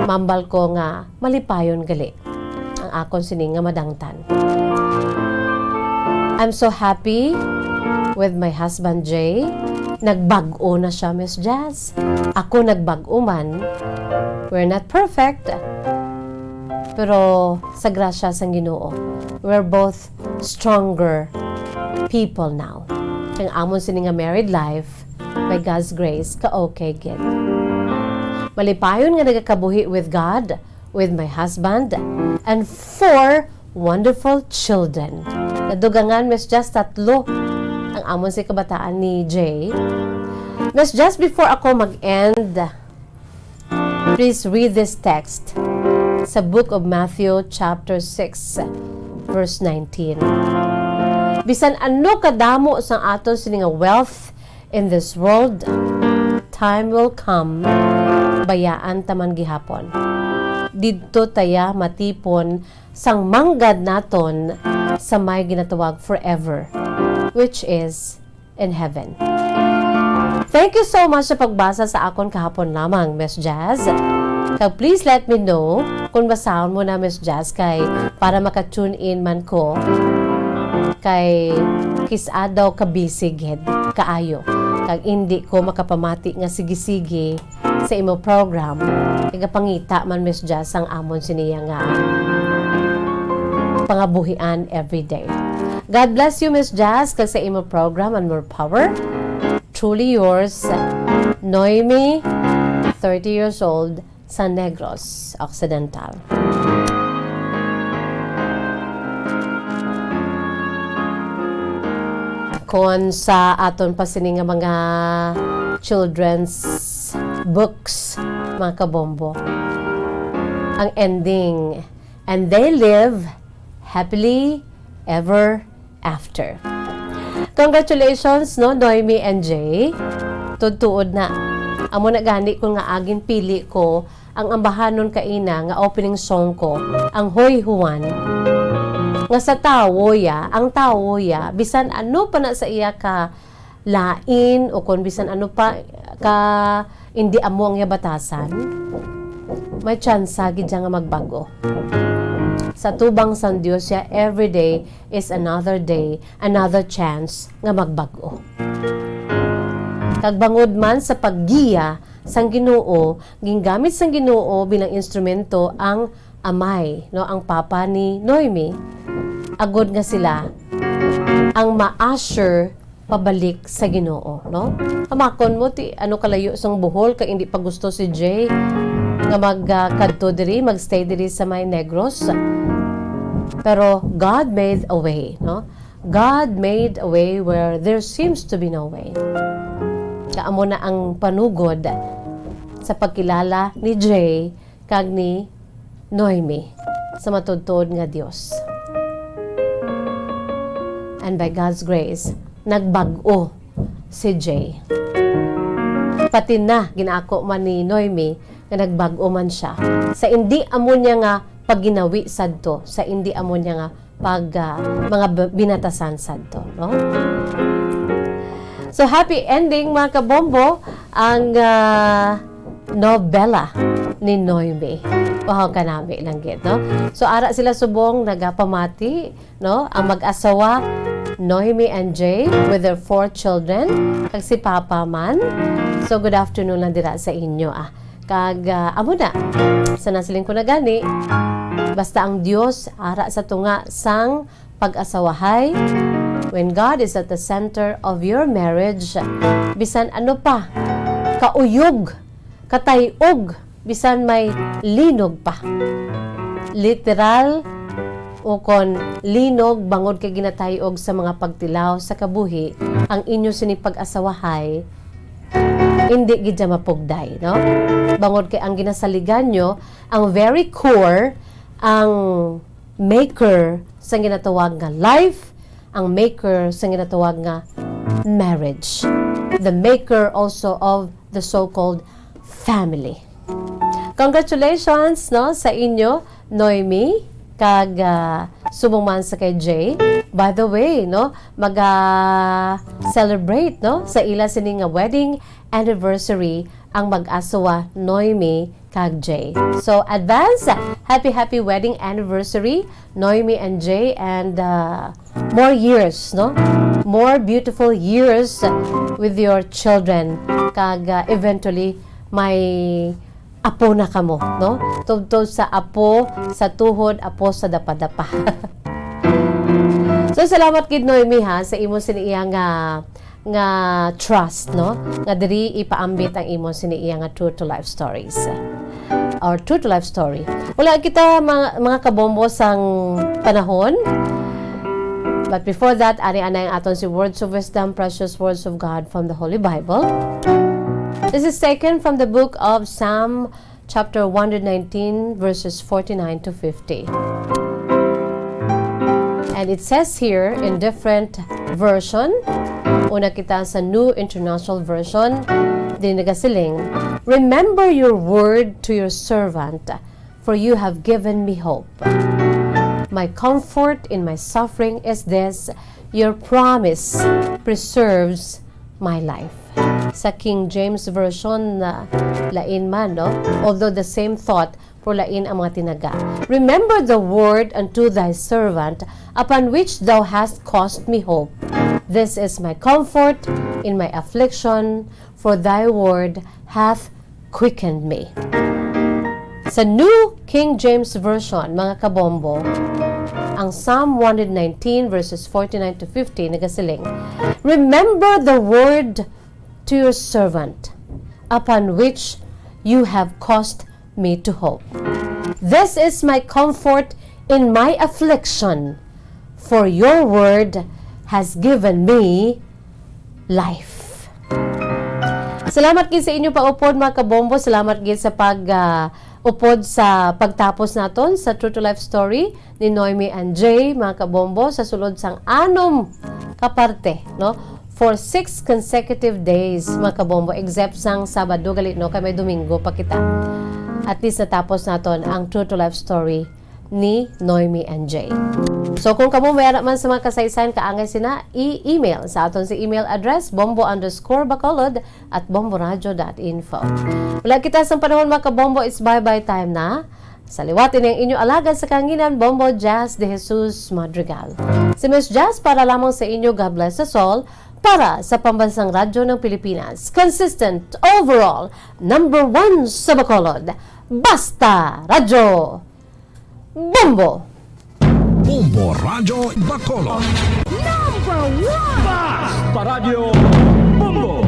mambal ko nga malipayon gali ang akon sini nga madangtan. I'm so happy with my husband, Jay. Nagbag-o na siya, Miss Jazz. Ako nagbag-o man. We're not perfect. Pero sa grasya sang Ginoo, we're both stronger people now. Ang amon sini nga married life, by God's grace, ka-okay gid. Malipayon nga nagakabuhi with God, with my husband, and four wonderful children. Nadugangan, Miss Jazz, tatlo ang amon si kabataan ni Jay. Miss Jazz, before ako mag-end, please read this text sa Book of Matthew, chapter six, verse nineteen. Bisan ano kadamo sang aton sini nga wealth in this world, time will come, bayaan ta man gihapon. Didto ta ya matipon sang manggad naton sa may ginatawag forever, which is in heaven. Thank you so much sa pagbasa sa akon kahapon lamang, Miss Jazz. Kag please let me know kung basahon mo na, Miss Jazz, kay para maka-tune in man ko, kay kis-a daw ka-busy gid kaayo, kag indi ko makapamati nga sige-sige sa imo program. Nagapangita man, Miss Jazz, ang amon siniya nga pangabuhian everyday. God bless you, Miss Jazz, kag sa imo program, and more power. Truly yours, Noemi, thirty years old, sa Negros Occidental. Kon sa aton pa sini nga mga children's books, mga kabombo, ang ending, "And they live happily ever after." Congratulations, no, Noemi and Jay. Tuod-tuod na. Amo na gani kung nga agin pili ko ang ambahanon kaina nga opening song ko, ang Hoy Juan. Nga sa tawo ya, ang tawo ya, bisan ano pa na sa iya ka lain o kon bisan ano pa ka hindi amo ang iya batasan, may tsansa gid siya nga magbag-o. Sa tubang sang Dios siya, every day is another day, another chance nga magbag-o. Kag bangod man sa paggiya sang Ginoo, gingamit sang Ginoo bilang instrumento ang amay, no, ang papa ni Noemi, agod nga sila ang ma-usher pabalik sa Ginoo, no? Hamakon mo ti ano kalayo sang Bohol kay hindi pa gusto si Jay nga mag, ah, kadto diri, magstay diri sa may Negros. Pero God made a way, no? God made a way where there seems to be no way. Kaamo na ang panugod sa pagkilala ni Jay kag ni Noemi sa matuod-tuod nga Dios. And by God's grace, nagbag-o si Jay. Pati na ginaako man ni Noemi nga nagbag-o man siya. Sa indi amo niya nga pagginawi sadto, sa indi amo niya nga pag, ah, mga b-, binatasan sadto, no? So, happy ending, mga kabombo, ang, ah, nobela ni Noemi. Wow, kanami lang gid, no? So, ara sila subong nagapamati, no? Ang mag-asawa, Noemi and Jay, with their four children, kag si Papa man. So, good afternoon lang dira sa inyo, ah. Kag, ah, amo na, sa nasiling ko na gani, basta ang Dios ara sa tunga sang pag-asawahay. When God is at the center of your marriage, bisan ano pa, kauyog, katay-og, bisan may linog pa. Literal, ukon linog bangod kay ginatay-og sa mga pagtilaw sa kabuhi ang inyo sini pag-asawahay, indi gid siya mapugday, no? Bangod kay ang ginasaligan nyo, ang very core, ang maker sa ginatawag nga life, ang maker sa ginatawag nga marriage, the maker also of the so-called family. Congratulations, no, sa inyo, Noemi, kag, ah, subong man sa kay Jay. By the way, no, maga-celebrate, no, sa ila sini nga wedding anniversary ang mag-asawa Noemi kag Jay. So, advance, happy, happy wedding anniversary, Noemi and Jay, and, uh, more years, no? More beautiful years with your children. Kag, uh, eventually, may apo na kamo, no? Tubtob sa apo sa tuhod, apo sa dapadapa. So, salamat gid, Noemi, ha, sa imo sini iya nga, nga trust, no? Nga diri ipaambit ang imo sini iya nga true to life stories. Or true to life story. Wala kita, mga, mga kabombo, sang panahon. But before that, ari anay ang aton si Words of Wisdom, Precious Words of God from the Holy Bible. This is taken from the book of Psalm, chapter one hundred nineteen, verses forty-nine to fifty. And it says here in different version, una kita sa New International Version, din nagasiling, "Remember your word to your servant, for you have given me hope. My comfort in my suffering is this, your promise preserves my life." Sa King James Version, na lain man, no? Although the same thought, pero lain ang mga tinaga. "Remember the word unto thy servant, upon which thou hast caused me hope. This is my comfort in my affliction, for thy word hath quickened me." Sa New King James Version, mga kabombo, ang Psalm one hundred nineteen, verses forty-nine to fifty, nagasiling, "Remember the word to your servant, upon which you have caused me to hope. This is my comfort in my affliction, for your word has given me life." Salamat gid sa inyo paupod, mga kabombo. Salamat gid sa pag, ah, upod sa pagtapos naton sa True to Life Story ni Noemi and Jay, mga kabombo, sa sulod sang anom ka parte, no? For six consecutive days, mga kabombo, except sang Sabado gali, no, kay may Domingo pa kita. At least natapos naton ang True to Life Story ni Noemi and Jay. So, kung kamo may ara man sa mga kasaysayan kaangay sina, i-email sa aton sa email address, bombo underscore bacolod at bomboradio dot info. Wala kita sang panahon, mga kabombo, it's bye-bye time na. Sa liwat ini ang inyo alagad sa kahanginan, Bombo Jazz de Jesus Madrigal. Si Miss Jazz para lamang sa inyo, God bless us all, para sa Pambansang Radyo ng Pilipinas. Consistent, overall, number one sa Bacolod. Basta Radyo Bombo! Bombo Radyo Bacolod. Number one! Basta Radyo Bombo!